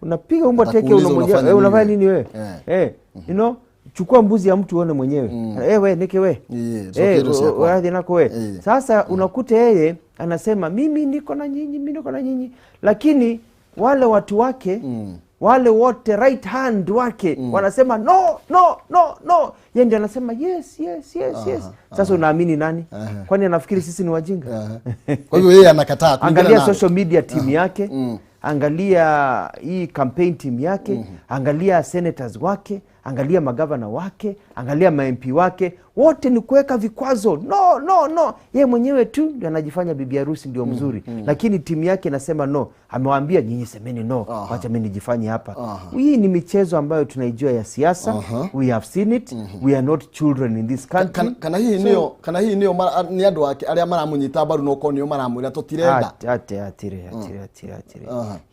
Unapiga umbo teke uone mwenyewe. Unafanya nini wewe? You know, chukua mbuzi ya mtu uone mwenyewe. We neke we. Wewe nako we. Sasa unakuta yeye anasema mimi niko na nyinyi, mimi niko na nyinyi. Lakini wale watu wake, wale wote right hand wake wanasema no no no no. Yeye ndiye anasema yes yes yes yes. Sasa unaamini nani? Kwani anafikiri sisi ni wajinga? Kwa hiyo yeye anakataa. Angalia social media team yake, angalia hii campaign team yake, angalia senators wake, angalia magavana wake, angalia ma MP wake, wote ni kuweka vikwazo. No no no. Yeye mwenyewe tu ndio anajifanya bibi harusi ndio mzuri. Lakini timu yake inasema no. Amewaambia nyinyi semeni no, wacha mimi nijifanye hapa. Hii ni michezo ambayo tunaijua ya siasa. We have seen it. We are not children in this country. Kana hii niyo, kana hii niyo ni andu ake aria maramunyita mbaru no konio maramwira tutirenda. Ate.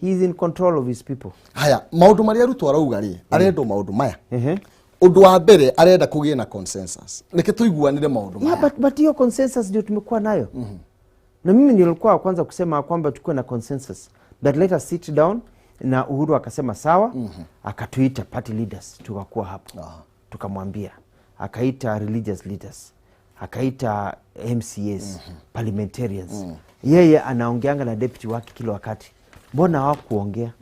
He is in control of his people. Haya, maundu maria Ruto arauga ri, arendo maundu maya. Undu wa mbere arenda kugie na consensus. Niki tuiguanire maundu maya. Yeah, but hiyo consensus ndio tumekuwa nayo. Na mimi nilikuwa wa kwanza kusema kwamba tukue na consensus, that let us sit down, na Uhuru akasema sawa. Akatuita party leaders, tukakuwa hapo. Tukamwambia, akaita religious leaders, akaita MCAs, parliamentarians. Yeye anaongeanga na deputy wake kila wakati. Mbona hawakuongea?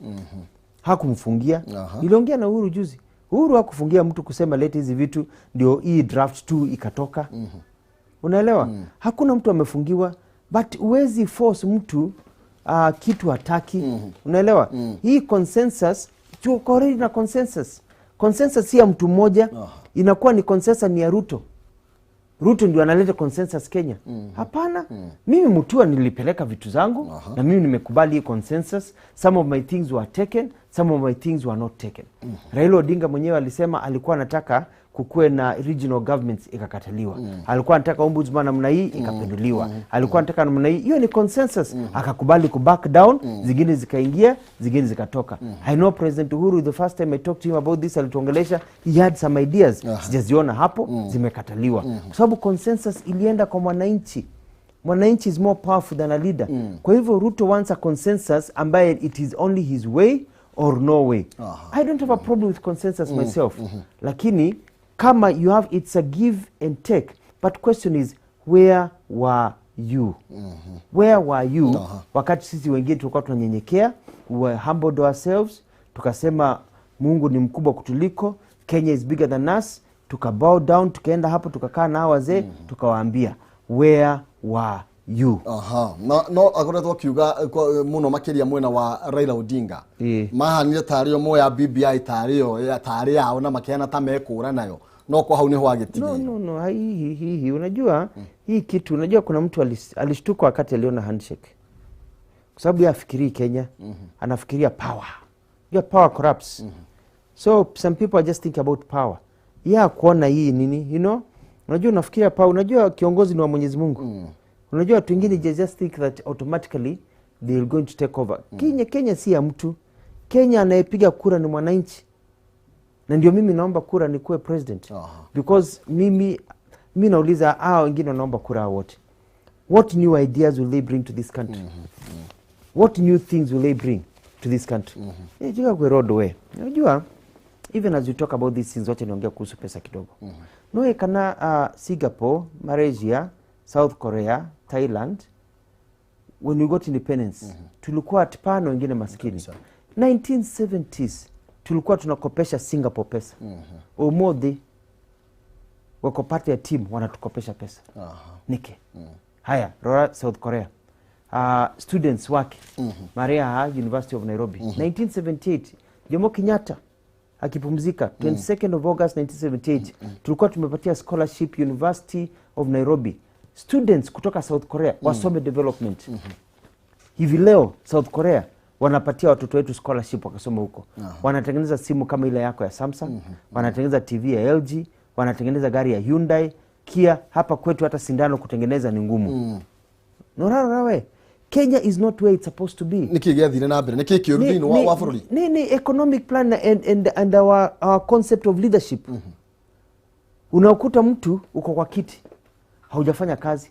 Hakumfungia. Niliongea na Uhuru juzi. Uhuru hakufungia mtu kusema lete hizi vitu ndio hii draft 2 ikatoka. Unaelewa? Hakuna mtu amefungiwa, but huwezi force mtu kitu hataki. Unaelewa? Hii consensus, tuko already na consensus. Consensus si ya mtu mmoja. Inakuwa ni consensus ni ya Ruto. Ruto ndio analeta consensus Kenya. Hapana. Mimi Mutua nilipeleka vitu zangu. Na mimi nimekubali hii consensus. Some of my things were taken, some of my things were not taken. Raila Odinga mwenyewe alisema alikuwa anataka kukuwe na regional governments, ikakataliwa. Alikuwa anataka ombudsman namna hii, ikapinduliwa. Alikuwa anataka namna hii, hiyo ni consensus. Akakubali ku back down, zingine zikaingia, zingine zikatoka. I know President Uhuru, the first time I talked to him about this, alituongelesha, he had some ideas. Sijaziona hapo, zimekataliwa. Kwa sababu consensus ilienda kwa mwananchi. Mwananchi is more powerful than a leader. Kwa hivyo Ruto wants a consensus ambaye it is only his way or no way. I don't have a problem with consensus myself. Lakini kama you have, it's a give and take. But question is, where were you? Where were you? Wakati sisi wengine tulikuwa tunanyenyekea, we humbled ourselves, tukasema Mungu ni mkubwa kutuliko, Kenya is bigger than us, tuka bow down, tukaenda hapo tukakaa na wazee, tukawaambia where were you? Na no akoretwo akiuga muno makiria mwena wa Raila Odinga. Mahanire tario moya BBI tario ya tari yao na makiana ta mekura nayo. No kwa hau niho agĩtigĩirwo. No, hii unajua hii kitu, unajua kuna mtu alishtuka wakati aliona handshake. Kwa sababu yeye afikirii Kenya, anafikiria power. Your power corrupts. So some people are just thinking about power. Yeye kuona hii nini, you know? Unajua unafikiria power, unajua kiongozi ni wa Mwenyezi Mungu. Unajua watu wengine just think that automatically they are going to take over. Kenya si ya mtu. Kenya anayepiga kura ni mwananchi. Na ndio mimi naomba kura nikuwe president. Because mimi nauliza hao wengine wanaomba kura wote. What new ideas will they bring to this country? What new things will they bring to this country? Jiga kwa road way. Unajua even as you talk about these things, wacha niongea kuhusu pesa kidogo. Noe kana Singapore, Malaysia, South Korea, Thailand, when we got independence, tulikuwa atpano wengine maskini. 1970s tulikuwa tunakopesha Singapore pesa. Omodi wako parte ya team wanatukopesha pesa. Nike. Haya, Rora South Korea. Students wake Maria University of Nairobi. 1978 Jomo Kenyatta akipumzika 22nd of August 1978 tulikuwa tumepatia scholarship University of Nairobi. Students kutoka South Korea wasome development. Hivi leo South Korea wanapatia watoto wetu scholarship wakasoma huko. Wanatengeneza simu kama ile yako ya Samsung, wanatengeneza TV ya LG, wanatengeneza gari ya Hyundai, Kia. Hapa kwetu hata sindano kutengeneza ni ngumu. Norarawe, Kenya is not where it's supposed to be. Niki gĩathire na mbere, niki kĩũru thĩinĩ wa bũrũri? Ni economic plan and our concept of leadership. Unakuta mtu uko kwa kiti, haujafanya kazi,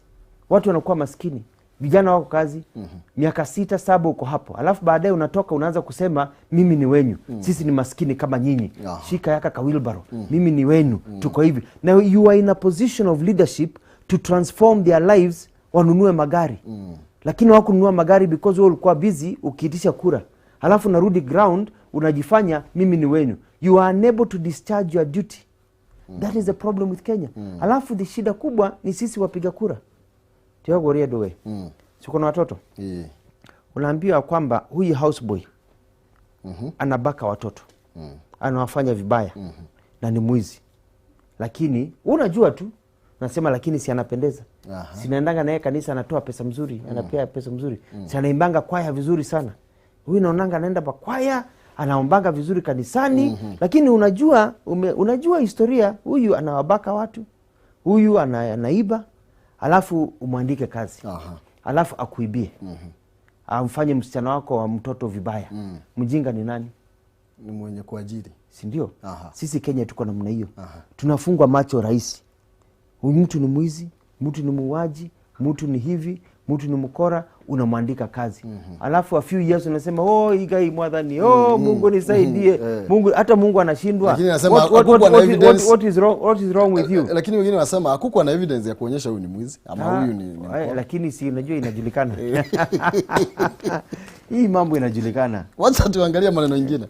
watu wanakuwa maskini, vijana wako kazi, miaka 6 7 uko hapo, alafu baadaye unatoka unaanza kusema mimi ni wenyu, sisi ni maskini kama nyinyi, shika yaka ka wheelbarrow, mimi ni wenu, tuko hivi. Now you are in a position of leadership to transform their lives, wanunue magari. Lakini hawakununua magari because wewe ulikuwa busy ukiitisha kura. Alafu unarudi ground unajifanya mimi ni wenu. You are unable to discharge your duty. That is the problem with Kenya. Alafu the shida kubwa ni sisi wapiga kura. Tiago dowe. Siko na watoto. Unaambiwa kwamba huyu houseboy anabaka watoto. Anawafanya vibaya. Na ni mwizi. Lakini unajua tu nasema lakini si anapendeza. Sinaendanga naye kanisa, anatoa pesa mzuri, anapea pesa mzuri. Si anaimbanga kwaya vizuri sana. Huyu naonanga anaenda pa kwaya, anaombanga vizuri kanisani, lakini unajua unajua historia, huyu anawabaka watu, huyu anaiba, alafu umwandike kazi. Alafu akuibie. Amfanye msichana wako wa mtoto vibaya. Mjinga ni nani? Ni mwenye kuajiri. Si ndio? Sisi Kenya tuko namna hiyo. Tunafungwa macho rahisi. Huyu mtu ni mwizi, mtu ni muuaji, mtu ni hivi, mtu ni mkora, unamwandika kazi. Alafu a few years unasema, oh, igai mwadhani, oh, Mungu nisaidie. Mungu, hata Mungu anashindwa. Lakini anasema, hakukuwa na evidence. What is wrong with you? Lakini wengine wanasema hakukuwa na evidence ya kuonyesha huyu ni mwizi ama huyu ni mkora. Lakini si unajua inajulikana. Hii mambo inajulikana. Wacha tuangalie maneno mengine.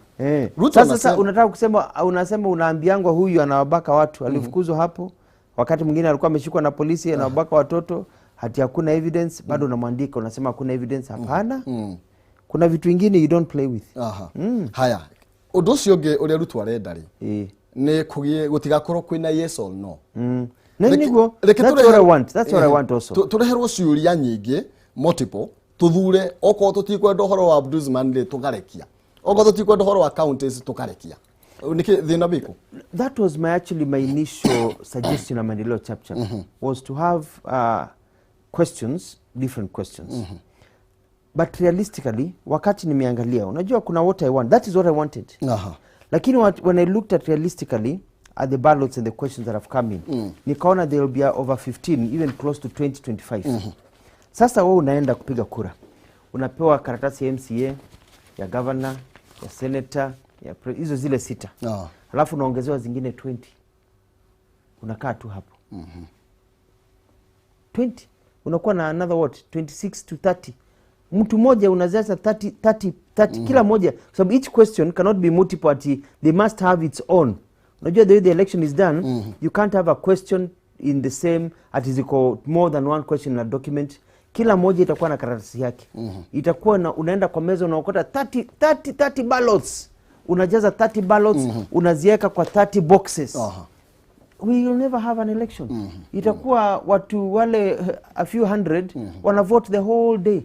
Ruto Sasa unataka kusema, unasema unaambiangwa huyu anawabaka watu, alifukuzwa hapo. Wakati mwingine alikuwa ameshikwa na polisi anawabaka watoto, hati hakuna evidence, bado unamwandika unasema hakuna evidence. Hapana. Kuna vitu vingine you don't play with. Haya, undu ucio ungi uria Ruto arenda ri ni kugie gutigakorwo kwina yes or no. Na niguo, that's what I want. That's what I want also. Tureherwo ciuria nyingi multiple, tuthure okorwo tutikwenda uhoro wa Ombudsman ri tugarekia, okorwo tutikwenda uhoro wa counties tugarekia. Niki thina biku? That was my actually my initial suggestion na Maendeleo Chapchap was to have questions, different questions. But realistically, wakati nimeangalia, unajua kuna what I want. That is what I wanted. Lakini when I looked at realistically at the ballots and the questions that have come in, nikaona there will be over 15, even close to 20, 25. Sasa wewe unaenda kupiga kura. Unapewa karatasi ya MCA, ya governor, ya senator, ya hizo zile 6. Alafu unaongezewa zingine 20. Unakaa tu hapo. 20. Unakuwa na another what? 26 to 30. Mtu mmoja unazaza 30, 30, 30. Kila moja. So each question cannot be multiple. Ati they must have its own. Unajua the way the election is done, you can't have a question in the same, ati ziko more than one question in a document. Kila moja itakuwa na karatasi yake. Itakuwa na, unaenda kwa meza unaokota 30, 30, 30 ballots. Unajaza 30 ballots, unaziweka kwa 30 boxes. We will never have an election. Itakuwa watu wale a few hundred wana vote the whole day.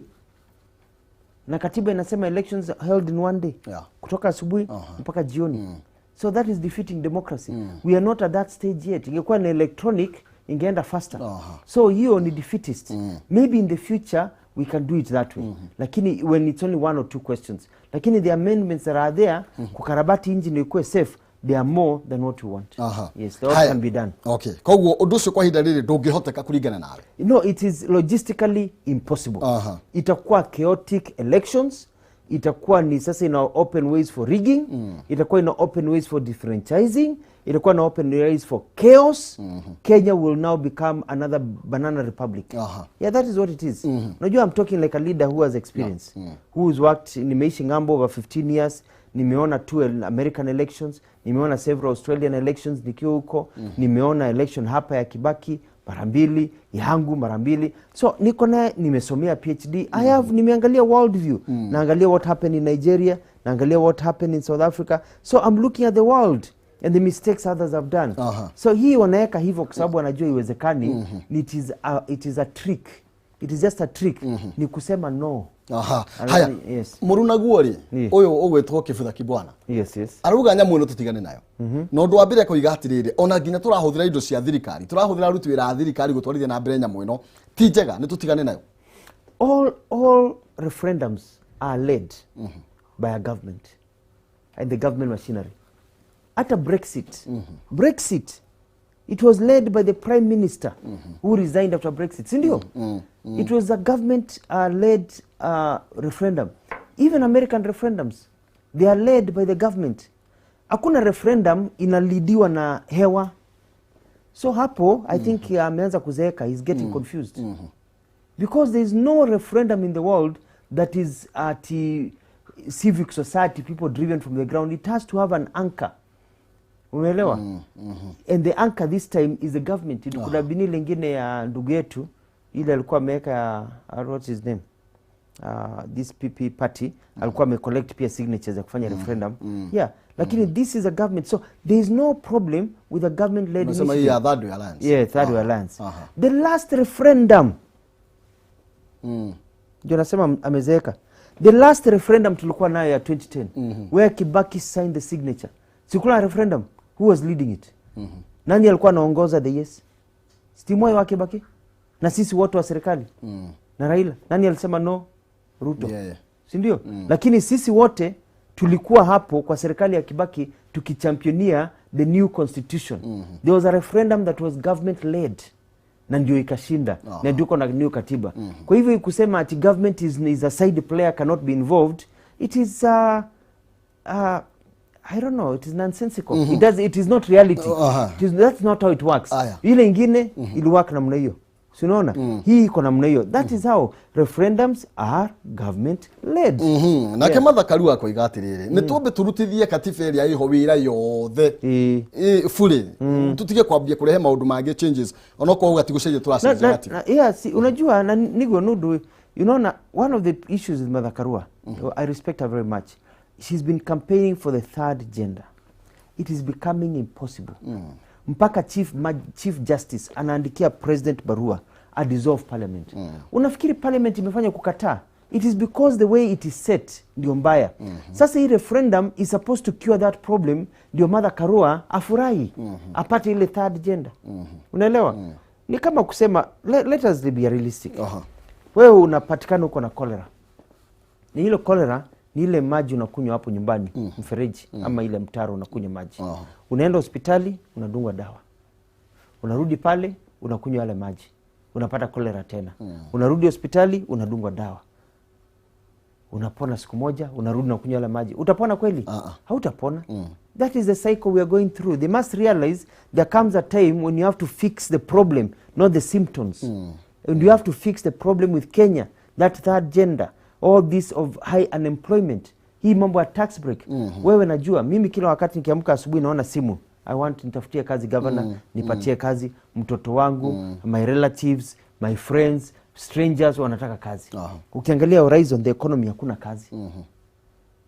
Na katiba inasema elections held in one day. Kutoka asubuhi mpaka jioni. So that is defeating democracy. We are not at that stage yet. Ingekuwa ni electronic, ingeenda faster. So hiyo ni defeatist. Maybe in the future we can do it that way. Lakini when it's only one or two questions. Lakini the amendments that are there, kukarabati inji ikuwe safe, they are more than what we want. Yes, that can be done. Okay. Koguo undu ucio kwa ihinda riri ndungihoteka kuringana nawe. No, it is logistically impossible. Itakuwa chaotic elections. Itakuwa ni sasa ina open ways for rigging. Itakuwa ina open ways for differentiating. Itakuwa na open ways for chaos. Kenya will now become another banana republic. Yeah, that is what it is. Unajua I'm talking like a leader who has experience. Who has worked, nimeishi ng'ambo over 15 years. Nimeona 2 American elections, nimeona several Australian elections nikiwa huko, nimeona election hapa ya Kibaki mara mbili, yangu mara mbili. So niko na nimesomea PhD. I have nimeangalia world view. Naangalia what happened in Nigeria, naangalia what happened in South Africa. So I'm looking at the world and the mistakes others have done. So hii wanaweka hivyo kwa sababu wanajua iwezekani. It is a trick. It is just a trick. Ni kusema no. Haya. Yes. Murunaguo ri uyu ugwitwo Kibutha Kibwana. Yes, yes. Aruga nyamu ino tutigane nayo. Na undu wa mbere koiga atiriri, ona nginya turahuthira indo cia thirikari, turahuthira aruti wira a thirikari gutwarithia na mbere nyamu ino ti njega, ni tutigane nayo. All referendums are led by a government and the government machinery. Hata Brexit. Brexit, it was led by the Prime Minister who resigned after Brexit. Sindio? It was a government led referendum. Even American referendums, they are led by the government. Hakuna referendum inalidiwa na hewa. So hapo, I think ameanza kuzeeka, he's getting confused. Because there is no referendum in the world that is at civic society, people driven from the ground. It has to have an anchor. Umeelewa? And the anchor this time is the government. It could have been ile ingine ya ndugu yetu, ile alikuwa ameweka, what's his name? This PP party, alikuwa amecollect pia signatures ya kufanya referendum. Yeah, lakini this is a government. So there is no problem with a government led initiative. Unasema hii Third Way Alliance. Yeah, Third Way Alliance. The last referendum. Ndio nasema amezeeka. The last referendum tulikuwa nayo ya 2010, where Kibaki signed the signature. Sikula referendum. Who was leading it? Nani alikuwa anaongoza the yes? Moi wa Kibaki? Na sisi wote wa serikali. Na Raila. Nani alisema no? Ruto. Yeah, yeah. Si ndio? Lakini sisi wote Tulikuwa hapo kwa serikali ya Kibaki tukichampionia the new constitution. There was a referendum that was government led na ndio ikashinda na ndio iko na new katiba. Kwa hivyo kusema ati government is a side player, cannot be involved, it is I don't know, it is nonsensical. It is not reality. That's not how it works. Aya. Ile ingine iliwork namna hiyo. Si unaona? Hii iko namna hiyo. That is how referendums are government led. Nake Martha Karua akoiga atiriri, nĩ twambe turutithie katiba ĩrĩa ĩho wĩra yothe fully, tutige kwambia kurehe maũndũ mangĩ, changes, onokorwo uga ti gũcenjia tũracenjia katiba. Yeah, si, unajua na niguo nundu unaona, one of the issues with Martha Karua, I respect her very much, she's been campaigning for the third gender. It is becoming impossible. Mpaka chief justice anaandikia president barua a dissolve parliament. Unafikiri parliament imefanya kukataa? It is because the way it is set ndio mbaya. Sasa hii referendum is supposed to cure that problem, ndio Martha Karua afurahi, apate ile third gender. Unaelewa? Ni kama kusema let us be realistic. Wewe unapatikana uko na cholera. Ni ile cholera ni ile maji unakunywa hapo nyumbani, mfereji ama ile mtaro unakunywa maji. Unaenda hospitali unadungwa dawa. Unarudi pale unakunywa yale maji. Unapata cholera tena. Unarudi hospitali unadungwa dawa. Unapona siku moja, unarudi na kunywa yale maji. Utapona kweli? Hautapona. That is the cycle we are going through. They must realize there comes a time when you have to fix the problem, not the symptoms. And you have to fix the problem with Kenya, that third gender, all this of high unemployment. Hii mambo ya tax break. Wewe najua, mimi kila wakati nikiamka asubuhi naona simu. I want nitafutie kazi governor, nipatie kazi mtoto wangu, my relatives, my friends, strangers wanataka kazi. Ukiangalia horizon the economy hakuna kazi.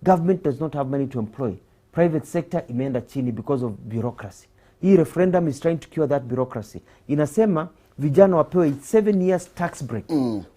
Government does not have money to employ. Private sector imeenda chini because of bureaucracy. Hii referendum is trying to cure that bureaucracy. Inasema vijana wapewe 7 years tax break.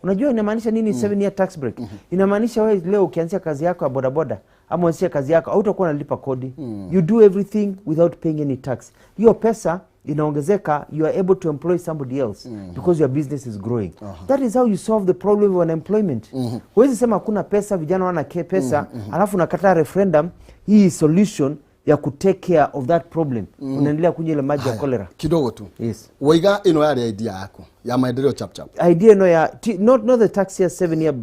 Unajua inamaanisha nini 7 year tax break? Inamaanisha wewe leo ukianzia kazi yako ya bodaboda ama uanzie kazi yako hautakuwa unalipa kodi. You do everything without paying any tax. Hiyo pesa inaongezeka, you are able to employ somebody else because your business is growing. That is how you solve the problem of unemployment. Huwezi sema hakuna pesa, vijana wana pesa, alafu unakataa referendum. Hii solution ya ku take care of that problem. Unaendelea kunywa ile maji ya cholera. Kidogo tu. Yes. Waiga ino yari idea yako ya maendeleo chap chap. Idea no ya not the tax year 7 year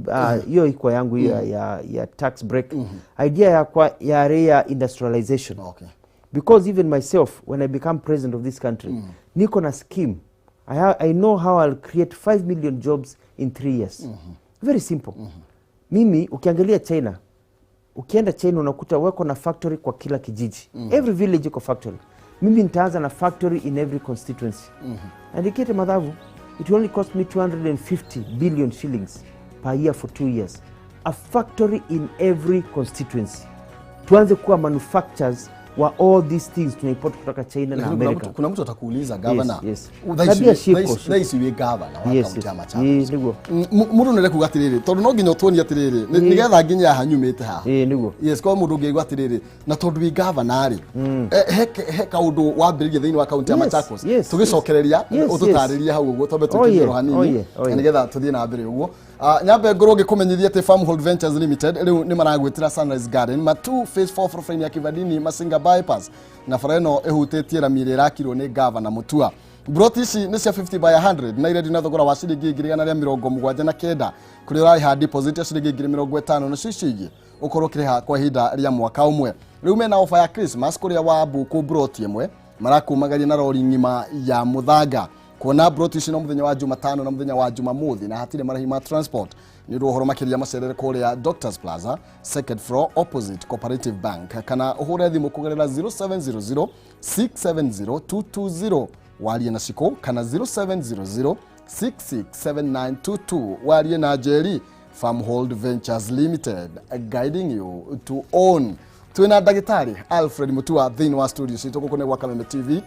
hiyo iko yangu ya tax break. Idea ya kwa ya industrialization. Okay. Because even myself when I become president of this country, niko na scheme. I know how I'll create 5 million jobs in 3 years. Very simple. Mimi ukiangalia China, ukienda China unakuta wako na factory kwa kila kijiji. Every village iko factory. Mimi nitaanza na factory in every constituency. And ikete madhavu, it will only cost me 250 billion shillings per year for 2 years. A factory in every constituency. Tuanze kuwa manufacturers wa all these things tunaimport kutoka China na America. Kuna mtu atakuuliza governor. Yes. Thaa ici wĩ governor wa kaunti ya Machakos. Mũndũ nĩ arekuga atĩrĩrĩ, tondũ no nginya ũtuonie atĩrĩrĩ, nĩgetha nginya haha nyumĩte haha. Nĩguo. Yes, kwa mũndũ ũngĩigua atĩrĩrĩ, na tondũ wĩ governor rĩ, he kaũndũ wambĩrĩirie thĩinĩ wa kaunti ya Machakos. Tũgĩcokereria ũtũtarĩrie hau ũguo, twambe tũkĩrie hanini nĩgetha tũthiĩ na mbere ũguo. Nyambe ngorwo ngĩkũmenyithia atĩ Farmhold Ventures Limited rĩu nĩ maragwĩtĩra Sunrise Garden Matu Phase 4 barabara-inĩ ya Kivandini Masinga Bypass, na bara ĩno ĩhutĩtie rami ĩrĩa ĩrakirwo nĩ Gavana Mutua. Broti ici nĩ cia 50 by 100 na irendio na thogora wa ciringi 179,000 kũrĩa ũrarĩha deposit ya ciringi 50,000 na cicio ingĩ ũkorwo ũkĩrĩha kwa ihinda rĩa mwaka ũmwe. Rĩu mena ofa ya Christmas kũrĩa wa buku broti ĩmwe marakumagaria na rori ng'ima ya mũthanga. Kuona broti ici no mũthenya wa Jumatano na mũthenya wa Jumamothi na hatirĩ marĩhi ma transport. Nĩ ũndũ ũhoro makĩria macerere kũrĩa Doctors Plaza second floor opposite Cooperative Bank kana ũhũre thimũ kũgerera 0700 670 220 warie na Shiko kana 0700 667922 warie na Jerry. Farmhold Ventures Limited, guiding you to own. Twina ndagĩtarĩ Alfred Mutua thĩinĩ wa studio citũ gũkũ nĩ gwa Kameme TV.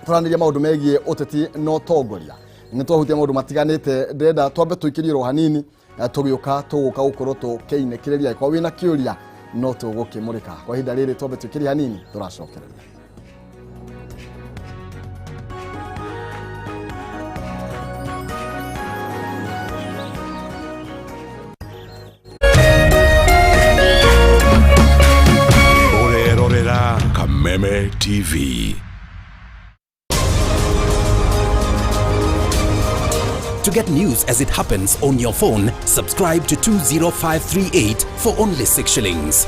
Tũranĩria maũndũ megiĩ ũteti na ũtongoria. Nĩ twahutia maũndũ matiganĩte, ndĩrenda twambe tũikĩrie ro hanini, tũgĩũka tũgũka gũkorwo tũkĩinĩkĩrĩria kwa wĩna kĩũria no tũgũkĩmũrĩka. Kwa ihinda rĩrĩ twambe tũikĩrie hanini tũracokereria. Kameme TV. To get news as it happens on your phone, subscribe to 20538 for only 6 shillings.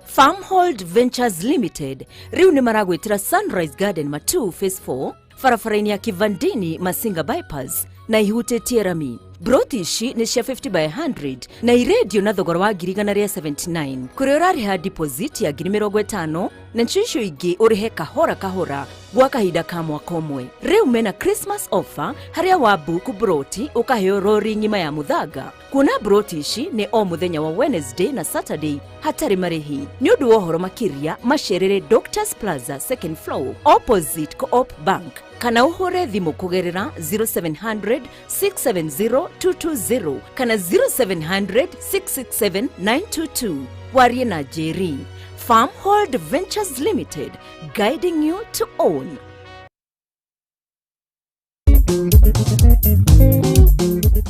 Farmhold Ventures Limited riu nĩ maragwĩtĩra Sunrise Garden Matu Phase 4 barabara-inĩ ya Kivandini Masinga Bypass na ihutĩtie rami. Broti ici nĩ cia 50 by 100 na irendio na thogora wa 1,179 kũrĩa ũrarĩha deposit ya 50,000 na ncio icio ingĩ ũrĩhe kahora kahora gwa kahinda ka mwaka ũmwe. Rĩu mena Christmas offer harĩa wa book broti ũkaheo rori ng'ima ya mũthanga. Kuona broti ici nĩ o mũthenya wa Wednesday na Saturday hatarĩ marĩhi. Nĩ ũndũ wa ũhoro makĩria macerere Doctors Plaza second floor opposite Co-op Bank kana ũhũre thimũ kũgerera 0700 670 220 kana 0700 667 922. Warie na Jerry. Farmhold Ventures Limited, guiding you to own.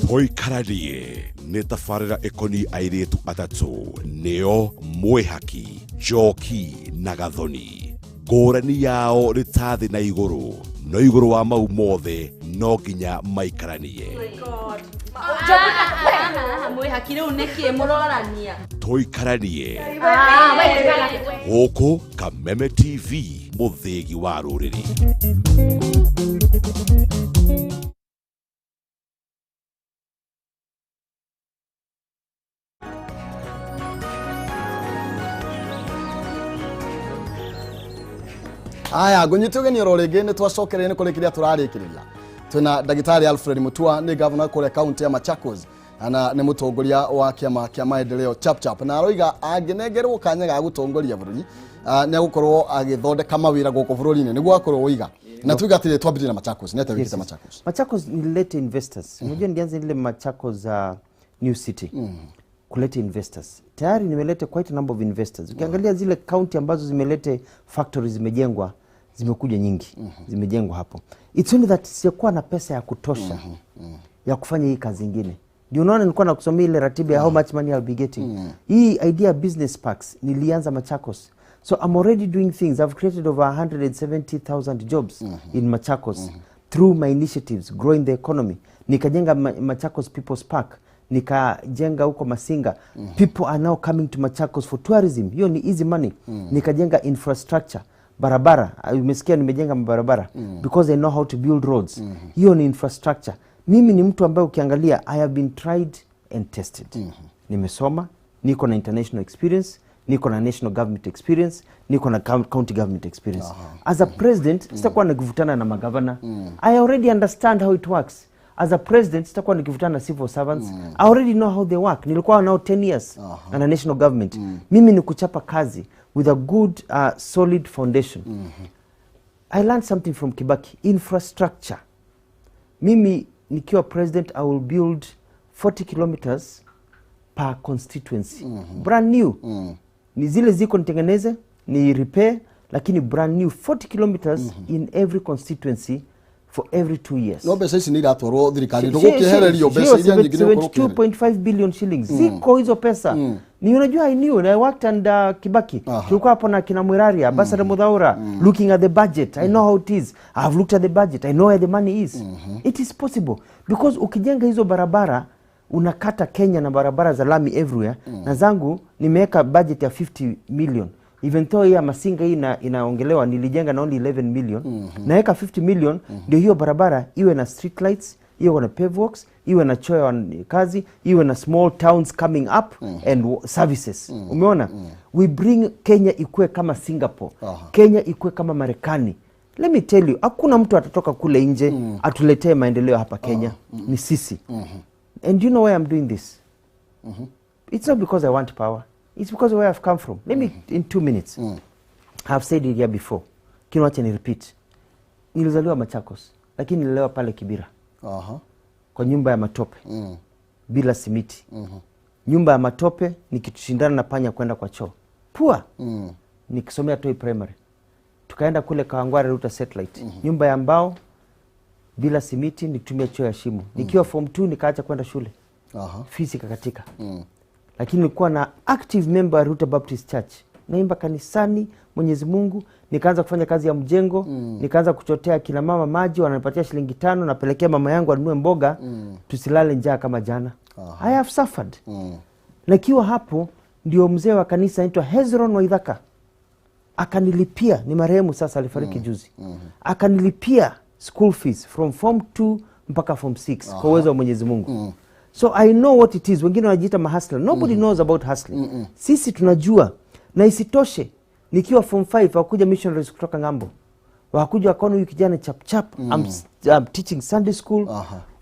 Tũikaranie nĩ tabarĩra ĩkoniĩ airĩtu atatũ nĩo Mwĩhaki, Njoki na Gathoni. Ngũrani yao nĩ ta thĩ na igũrũ, no igũrũ wa mau mothe no nginya maikaranie. Mwĩhaki rĩu nĩkĩ mũrorania? Tũikaranie gũkũ Kameme TV, mũthĩgi wa rũrĩrĩ. Aya, ngũnyite ũgeni oro rĩngĩ nĩ twacokereire nĩ kũrĩkĩria tũrarĩkĩrĩria. Twĩna Ndagĩtarĩ Alfred Mutua nĩ gavana kũrĩa kaunti ya Machakos na nĩ mũtongoria wa kĩama kĩa maendeleo Chapchap, na aroiga angĩnengerwo kanya ga gũtongoria bũrũri nĩ agũkorwo agĩthondeka mawĩra gũkũ bũrũri-inĩ nĩguo akorwo oiga. Na tuiga atĩrĩ twambĩrĩrie na Machakos, nĩ atĩa wĩkĩte Machakos? Machakos nililete investors. Unajua nilianza ile Machakos New City. Kuleta investors. Tayari nimeleta quite a number of investors. Ukiangalia zile county ambazo zimelete factories zimejengwa, zimekuja nyingi, zimejengwa hapo. It's only that sijakuwa na pesa ya kutosha ya kufanya hii kazi nyingine. Ndio unaona nilikuwa nakusomea ile ratiba ya how much money I'll be getting. Hii idea business parks nilianza Machakos. So I'm already doing things. I've created over 170,000 jobs in Machakos through my initiatives growing the economy. Nikajenga Machakos People's Park, nikajenga huko Masinga. People are now coming to Machakos for tourism. Hiyo ni easy money. Nikajenga infrastructure, barabara. Umesikia nimejenga mabarabara because I know how to build roads. Hiyo ni infrastructure. Mimi ni mtu ambaye ukiangalia I have been tried and tested. Nimesoma, niko na international experience, niko na national government experience, niko na county government experience. As a president, sitakuwa nikivutana na magavana. I already understand how it works. As a president, sitakuwa nikivutana na civil servants. I already know how they work. Nilikuwa now 10 years and a national government. Mimi ni kuchapa kazi with a good solid foundation. I learned something from Kibaki. Infrastructure. Mimi nikiwa president, I will build 40 kilometers per constituency. Brand new. Ni zile ziko nitengeneze, ni repair, lakini brand new 40 kilometers in every constituency for every 2 years. No mbeca ici nĩ iratwarwo thirikari ndũgũkĩehererio mbeca iria nyingĩ nĩ ũkorwo ũkĩehererio. 2.5 billion shillings. Ziko hizo pesa. Ni unajua I knew, I worked under Kibaki. Tulikuwa hapo na kina Mwiraria, Ambassador Muthaura, looking at the budget. I know how it is. I have looked at the budget. I know where the money is. It is possible because ukijenga hizo barabara unakata Kenya na barabara za lami everywhere. Na zangu nimeweka budget ya 50 million. Even though ya Masinga hii inaongelewa nilijenga na only 11 million. Naweka 50 million ndio hiyo barabara iwe na street lights, iwe na pavewalks, iwe na choo ya kazi, iwe na small towns coming up and services. Umeona? We bring Kenya ikue kama Singapore. Kenya ikue kama Marekani. Let me tell you, hakuna mtu atatoka kule nje atuletee maendeleo hapa Kenya. Ni sisi. And you know why I'm doing this? It's not because I want power. It's because of where I've come from. Let me, in 2 minutes. I've said it here before. Kinawacha ni repeat. Nilizaliwa Machakos, lakini nililelewa pale Kibira. Kwa nyumba ya matope. Bila simiti. Nyumba ya matope nikishindana na panya kwenda kwa choo. Pua. Nikisomea Toi Primary. Tukaenda kule Kawangware Ruta Satellite. Nyumba ya mbao bila simiti nikitumia choo ya shimo. Nikiwa form 2 nikaacha kwenda shule. Fees ikakatika. Lakini nilikuwa na active member Ruta Baptist Church, naimba kanisani Mwenyezi Mungu. Nikaanza kufanya kazi ya mjengo. Nikaanza kuchotea kina mama maji, wananipatia shilingi 5, napelekea mama yangu anunue mboga. Tusilale njaa kama jana. I have suffered. Nikiwa hapo ndio mzee wa kanisa anaitwa Hezron Waithaka akanilipia, ni marehemu sasa, alifariki juzi. Akanilipia school fees from form 2 mpaka form 6 kwa uwezo wa Mwenyezi Mungu. So I know what it is. Wengine wanajiita mahustler. Nobody knows about hustling. Sisi tunajua. Na isitoshe, nikiwa form 5 wakuja missionaries kutoka ng'ambo. Wakuja wakaona huyu kijana chap chap, I'm teaching Sunday school.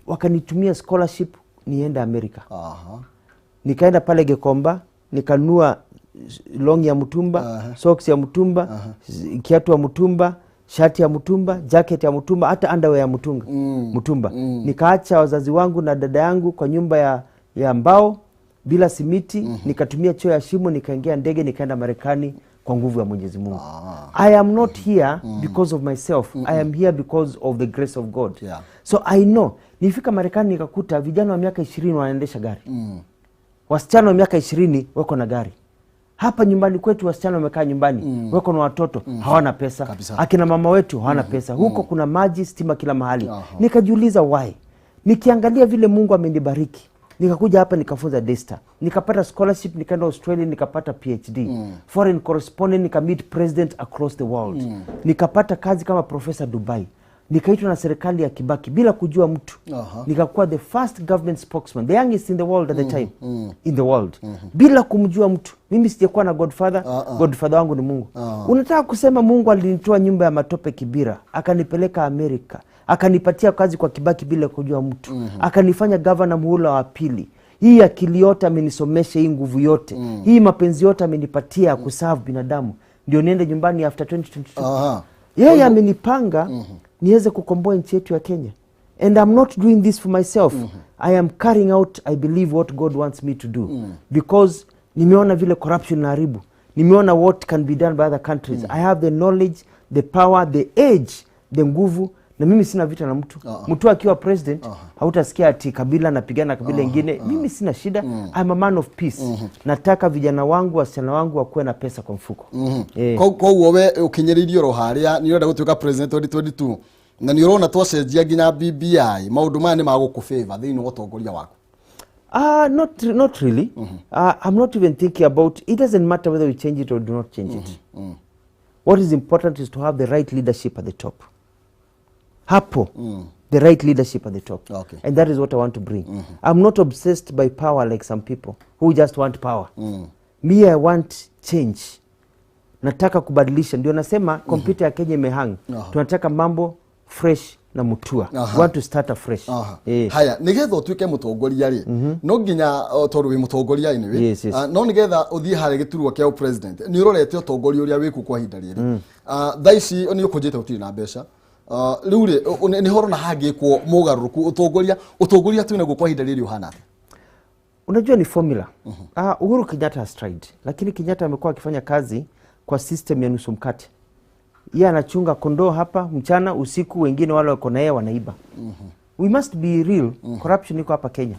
Wakanitumia scholarship niende Amerika. Nikaenda pale Gekomba, nikanunua long ya mtumba, socks ya mtumba, kiatu ya mtumba, shati ya mtumba, jacket ya mtumba, hata underwear ya mtumba. Nikaacha wazazi wangu na dada yangu kwa nyumba ya mbao bila simiti. Nikatumia choo ya shimo, nikaingia ndege, nikaenda Marekani kwa nguvu ya Mwenyezi Mungu. I am not here because of myself. I am here because of the grace of God. So I know. Nifika Marekani nikakuta vijana wa miaka 20 wanaendesha gari. Wasichana wa miaka 20 wako na gari. Hapa nyumbani kwetu wasichana wamekaa nyumbani, wako na watoto, hawana pesa. Kabisa. Akina mama wetu hawana pesa. Huko kuna maji, stima kila mahali. Nikajiuliza why. Nikiangalia vile Mungu amenibariki. Nikakuja hapa nikafunza Daystar. Nikapata scholarship, nikaenda Australia, nikapata PhD. Foreign correspondent, nika meet president across the world. Nikapata kazi kama professor Dubai. Nikaitwa na serikali ya Kibaki bila kujua mtu. Nikakuwa the first government spokesman, the youngest in the world at the time. In the world. Bila kumjua mtu. Mimi sijakuwa na godfather. Godfather wangu ni Mungu. Unataka kusema Mungu alinitoa nyumba ya matope Kibira, akanipeleka Amerika, akanipatia kazi kwa Kibaki bila kujua mtu. Akanifanya governor muhula wa pili. Hii akili yote amenisomesha, hii nguvu yote. Hii mapenzi yote amenipatia kuserve binadamu. Ndio niende nyumbani after 2022. Yeye amenipanga niweze kukomboa nchi yetu ya Kenya. And I'm not doing this for myself. I am carrying out, I believe, what God wants me to do. Because nimeona vile corruption inaharibu. Nimeona what can be done by other countries. I have the knowledge, the power, the age, the nguvu. Na mimi sina vita na mtu. Mtu akiwa president, hautasikia ati kabila napigana kabila ingine. Mimi sina shida. I'm a man of peace. Nataka vijana wangu, wasichana wangu wakuwe na pesa kwa mfuko. Koguo we ukinyiririo ro haria ni urenda gutuika president 2022 na ni urona twacenjia nginya BBI maundu maya ni magukufavor thiini wa utongoria waku? Not really. I'm not even thinking about it. Doesn't matter whether we change it or do not change it. What is important is to have the right leadership at the top. Hapo, the right leadership at the top. And that is what I want to bring. I'm not obsessed by power like some people who just want power. Me, I want change. Nataka kubadilisha. Ndio nasema kompyuta ya Kenya imehang. Tunataka mambo fresh na Mutua. We want to start afresh. Haya, nigetha utuike mutongoria ri, no nginya tondu wi mutongoria anyway. Yes, yes. No nigetha uthie hari giturwa kia president, ni urorete utongoria uria wiku kwa ihinda riri. Thaa ici ni ukunjite utiri na mbeca. Riu ri ni horo na hangikwo mugaruruku utongoria twinaguo kwa ihinda riri uhana atia? Unajua ni formula. Uhuru Kenyatta has tried, lakini Kenyatta amekuwa akifanya kazi kwa system ya nusu mkate. Yeye anachunga kondoo hapa mchana, usiku wengine wale wako na yeye wanaiba. We must be real. Corruption iko hapa Kenya.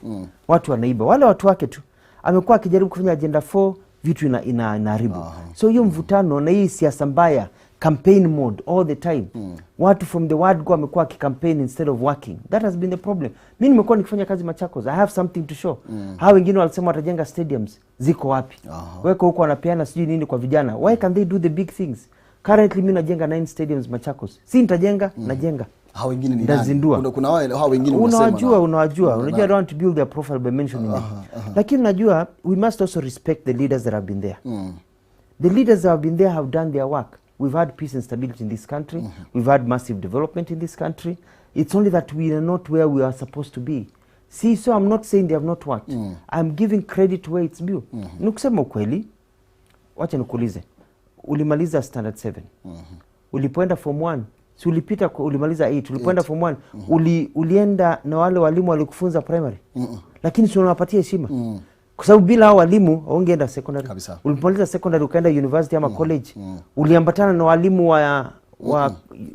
Watu wanaiba. Wale watu wake tu. Amekuwa akijaribu kufanya agenda 4, vitu inaharibu. So hiyo mvutano na hii siasa mbaya, campaign mode all the time. Watu from the word go amekuwa akicampaign instead of working. That has been the problem. Mimi nimekuwa nikifanya kazi Machakos. I have something to show. Hao wengine walisema watajenga stadiums. Ziko wapi? Weko huko wanapeana sijui nini kwa vijana. Why can they do the big things? Currently mimi najenga 9 stadiums Machakos. Si nitajenga, najenga. Hao wengine ni nani? Kuna wale hao wengine unasema. Unawajua. Unajua I don't want to build their profile by mentioning them. Lakini unajua we must also respect the leaders that have been there. The leaders that have been there have done their work. We've had peace and stability in this country. We've had massive development in this country. It's only that we are not where we are supposed to be. See, so I'm not saying they have not worked. I'm giving credit where it's due. Nikusema ukweli, wacha nikuulize. Ulimaliza standard 7. Ulipoenda form 1, si ulipita, ulimaliza 8, ulipoenda form 1, ulienda na wale walimu walikufunza primary. Lakini si unawapatia heshima. Kwa sababu bila hao walimu haungeenda secondary. Ulipomaliza secondary ukaenda university ama college, uliambatana na walimu wa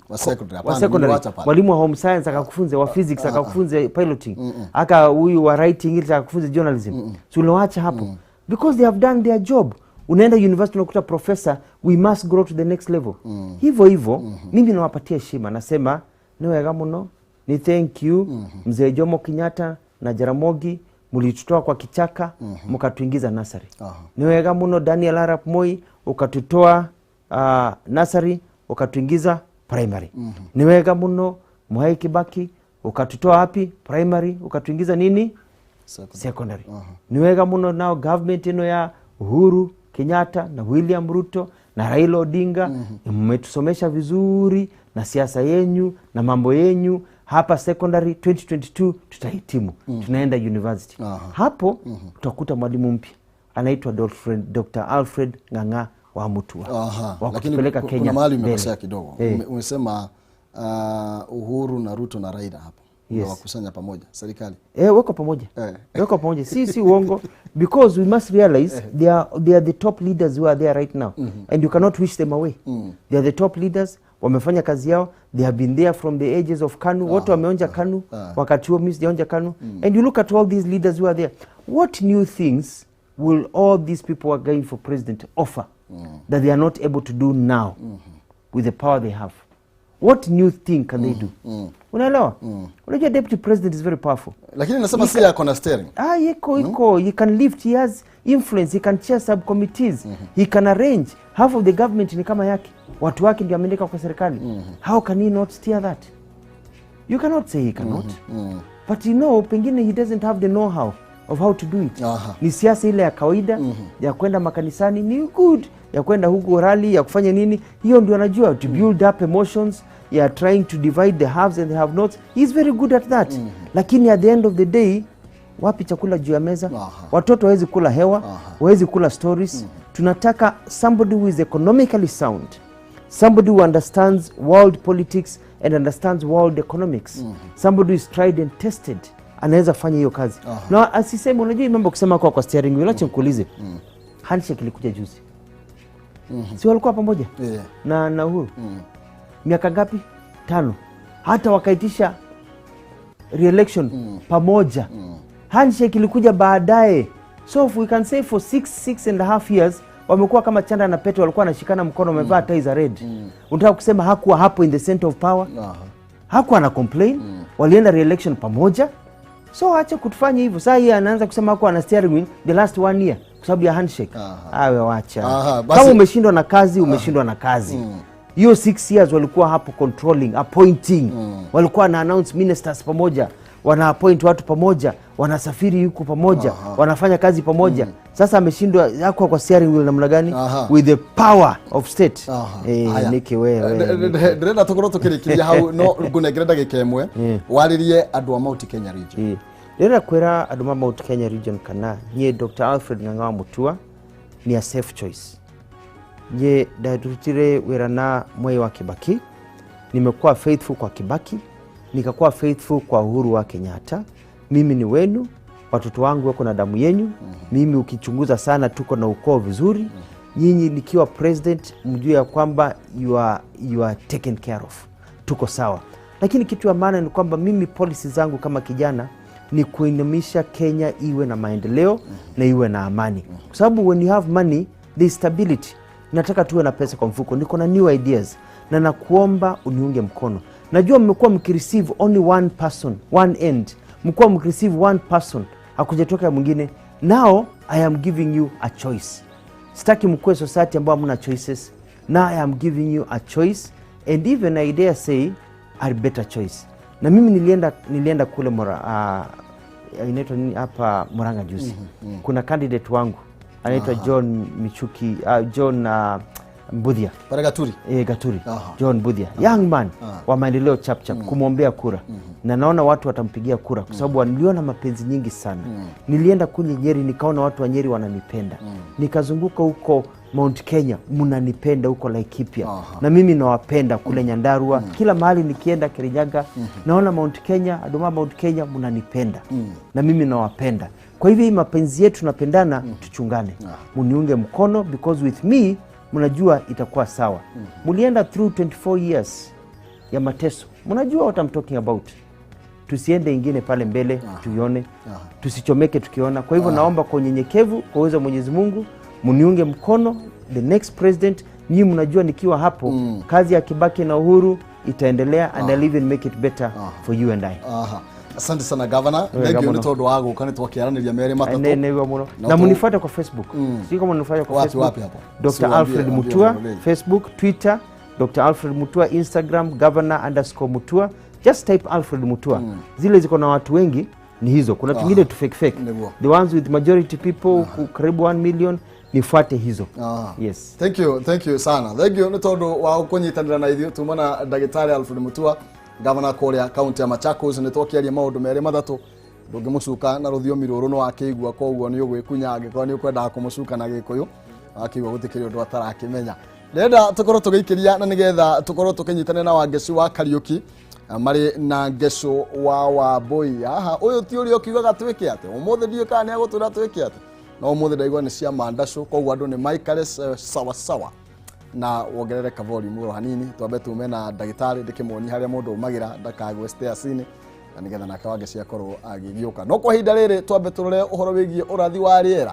Wa secondary, wa hapana, secondary, niliwacha pale. mwalimu wa home science akakufunze, wa physics akakufunze piloting, aka huyu wa writing English akakufunze journalism. So unawacha hapo because they have done their job. Unaenda university unakuta professor, we must grow to the next level. Hivyo hivyo mimi nawapatia heshima, nasema ni wega muno, ni thank you Mzee Jomo Kenyatta na Jaramogi, mlitutoa kwa kichaka mkatuingiza nasari. Ni wega muno Daniel Arap Moi, ukatutoa nasari ukatuingiza primary. Ni wega muno Mwai Kibaki, ukatutoa wapi? Primary, ukatuingiza nini? Secondary. Secondary. Ni wega muno nao government ino ya Uhuru Kenyatta na William Ruto na Raila Odinga, mmetusomesha vizuri na siasa yenyu na mambo yenyu hapa secondary. 2022 tutahitimu, tunaenda university. Hapo utakuta mwalimu mpya anaitwa Dr. Alfred Ng'ang'a wa Mutua wa Lakini kutupeleka Kenya kuna mahali mbele. umekosea kidogo. Umesema Uhuru na Ruto na Raila hapo. Yes. Wakusanya pamoja serikali. Wako pamoja. Wako pamoja. Si uongo, because we must realize they are the top leaders who are there right now. And you cannot wish them away. They are the top leaders, wamefanya kazi yao, they have been there from the ages of KANU. Wote wameonja KANU, wakati huo mimi sijaonja KANU. And you look at all these leaders who are there. What new things will all these people who are going for president offer that they are not able to do now with the power they have? What new thing can they do? Unaelewa? Unajua deputy president is very powerful. Lakini nasema si yako na steering. Iko iko. He can lift, he has influence, he can chair subcommittees, he can arrange. Half of the government ni kama yake. Watu wake ndio ameandika kwa serikali. How can he not steer that? You cannot say he cannot. But you know, pengine he doesn't have the know-how of how to do it. Ni siasa ile ya kawaida ya kwenda makanisani ni good, ya kwenda huku rally, ya kufanya nini, hiyo ndio anajua, to build up emotions, ya trying to divide the haves and the have nots. He is very good at that. Lakini at the end of the day, wapi chakula juu ya meza? Watoto hawezi kula hewa, hawezi kula stories. Tunataka somebody who is economically sound, somebody who understands world politics and understands world economics, somebody who is tried and tested, anaweza fanya hiyo kazi. Na asiseme, unajua mambo kusema kwa steering wheel, acha nikuulize. Handshake ilikuja juzi. Si walikuwa pamoja? Na Uhuru. Miaka ngapi? 5. Hata wakaitisha re-election pamoja. Handshake ilikuja baadaye. So if we can say for 6.5 years wamekuwa kama chanda na pete, walikuwa wanashikana mkono, wamevaa tai za red. Unataka kusema hakuwa hapo in the center of power? Hakuwa ana complain. Walienda re-election pamoja. So acha kutufanya hivyo. Sasa yeye anaanza kusema hakuwa ana steering wheel the last 1 year kwa sababu ya handshake. Awe wacha. Kama umeshindwa na kazi, umeshindwa na kazi. Hiyo 6 years walikuwa hapo controlling, appointing. Walikuwa na announce ministers pamoja, wana appoint watu pamoja, wanasafiri huku pamoja, wanafanya kazi pamoja. Sasa ameshindwa hakuwa kwa steering wheel namna gani? With the power of state. Niki wewe. Ndĩrenda tũkorwo tũkĩrĩkĩria hau, no ngũnengere ndagĩka ĩmwe warĩrie andũ a Mount Kenya region. Ndĩrenda kwĩra andũ ma Mount Kenya region kana niĩ Dr. Alfred Ng'ang'a wa Mutua ni a safe choice. Niĩ ndarutire wĩra na Mwai wa Kibaki, nimekuwa faithful kwa Kibaki, nikakuwa faithful kwa Uhuru wa Kenyatta. Mimi ni wenu, watoto wangu wako na damu yenyu. Mimi ukichunguza sana tuko na ukoo vizuri. Nyinyi nikiwa president mjue ya kwamba you are taken care of. Tuko sawa. Lakini kitu ya maana ni kwamba mimi policy zangu kama kijana ni kuinamisha Kenya iwe na maendeleo na iwe na amani. Kwa sababu when you have money there is stability. Nataka tuwe na pesa kwa mfuko, niko na new ideas na nakuomba uniunge mkono. Najua mmekuwa mkireceive only one person, one end. Mmekuwa mkireceive one person, hakujatoka mwingine. Now I am giving you a choice. Sitaki mkuwe society ambao hamna choices. Now I am giving you a choice, and even I dare say a better choice. Na mimi nilienda kule inaitwa nini hapa Murang'a juzi. Kuna candidate wangu anaitwa John Michuki, John Mbuthia. Pale Gaturi. Gaturi. John Mbuthia, young man wa maendeleo chap chap, kumwombea kura. Na naona watu watampigia kura kwa sababu niliona mapenzi nyingi sana. Nilienda kule Nyeri nikaona watu wa Nyeri wananipenda. Nikazunguka huko Mount Kenya mnanipenda huko Laikipia. Na mimi nawapenda kule Nyandarua. Kila mahali nikienda Kirinyaga naona Mount Kenya, Adoma Mount Kenya mnanipenda. Na mimi nawapenda. Kwa hivyo hii mapenzi yetu tunapendana, tuchungane. Muniunge mkono because with me Mnajua itakuwa sawa. Mulienda through 24 years ya mateso, mnajua what I'm talking about. Tusiende ingine pale mbele tuione, tusichomeke tukiona. Kwa hivyo naomba kwa unyenyekevu, kwa uwezo wa Mwenyezi Mungu, mniunge mkono the next president. Nyinyi mnajua nikiwa hapo kazi ya Kibaki na Uhuru itaendelea and I'll even make it better for you and I. Aha. Asante sana governor. Wega Thank you muno. nĩ tondũ wa gũka nĩ twakĩaranĩria merĩ matatũ. Nĩguo mũno. Na Na munifuate kwa Facebook. Sio kama mnifuate kwa Wapi, Facebook. wapi hapo? Dr. Si waambie- Alfred waambie Mutua, waambie. Facebook, Twitter, Dr. Alfred Mutua, Instagram, governor_Mutua. Just type Alfred Mutua. Zile ziko na watu wengi ni hizo. Kuna tungine tu fake fake. Ndio. The ones with majority people karibu 1 million nifuate hizo. Yes. Thank you, thank you sana. Thank you nĩ tondũ wa kũnyitanĩra na ithuĩ. Tuma na ndagĩtarĩ Alfred Mutua, gavana kũrĩa kaunti ya Machakos. Nĩ twakĩaria maũndũ merĩ matatũ. Ndũngĩmũcuka na rũthiomi rũrũ nĩ wakĩigua, koguo nĩ ũgwĩkunya angĩkorwo nĩ ũkwendaga kũmũcuka na Gĩkũyũ. Wakĩigua gũtikĩrĩ ũndũ atarakĩmenya. Ndĩrenda tũkorwo tũgĩikĩria na nĩgetha tũkorwo tũkĩnyitanĩra na Wangeci wa Kariũki marĩ na Ngeco wa Wambũi. Haha ũyũ ti ũrĩa ũkiugaga twĩke atĩ ũmũthĩ, ndiũĩ kana nĩ agũtwĩra twĩke atĩ, no ũmũthĩ ndaigua nĩ cia mandacũ, koguo andũ nĩ maikare sawa sawa na wongerere ka volume oro hanini. Twambe tume na ndagĩtarĩ ndĩkĩmuonie harĩa mũndũ umagĩra ndakagwe stairs-inĩ, na nĩgetha nake Wangeci akorwo agĩgĩũka. No kwa ihinda rĩrĩ twambe tũrore ũhoro wĩgiĩ ũrathi wa rĩera.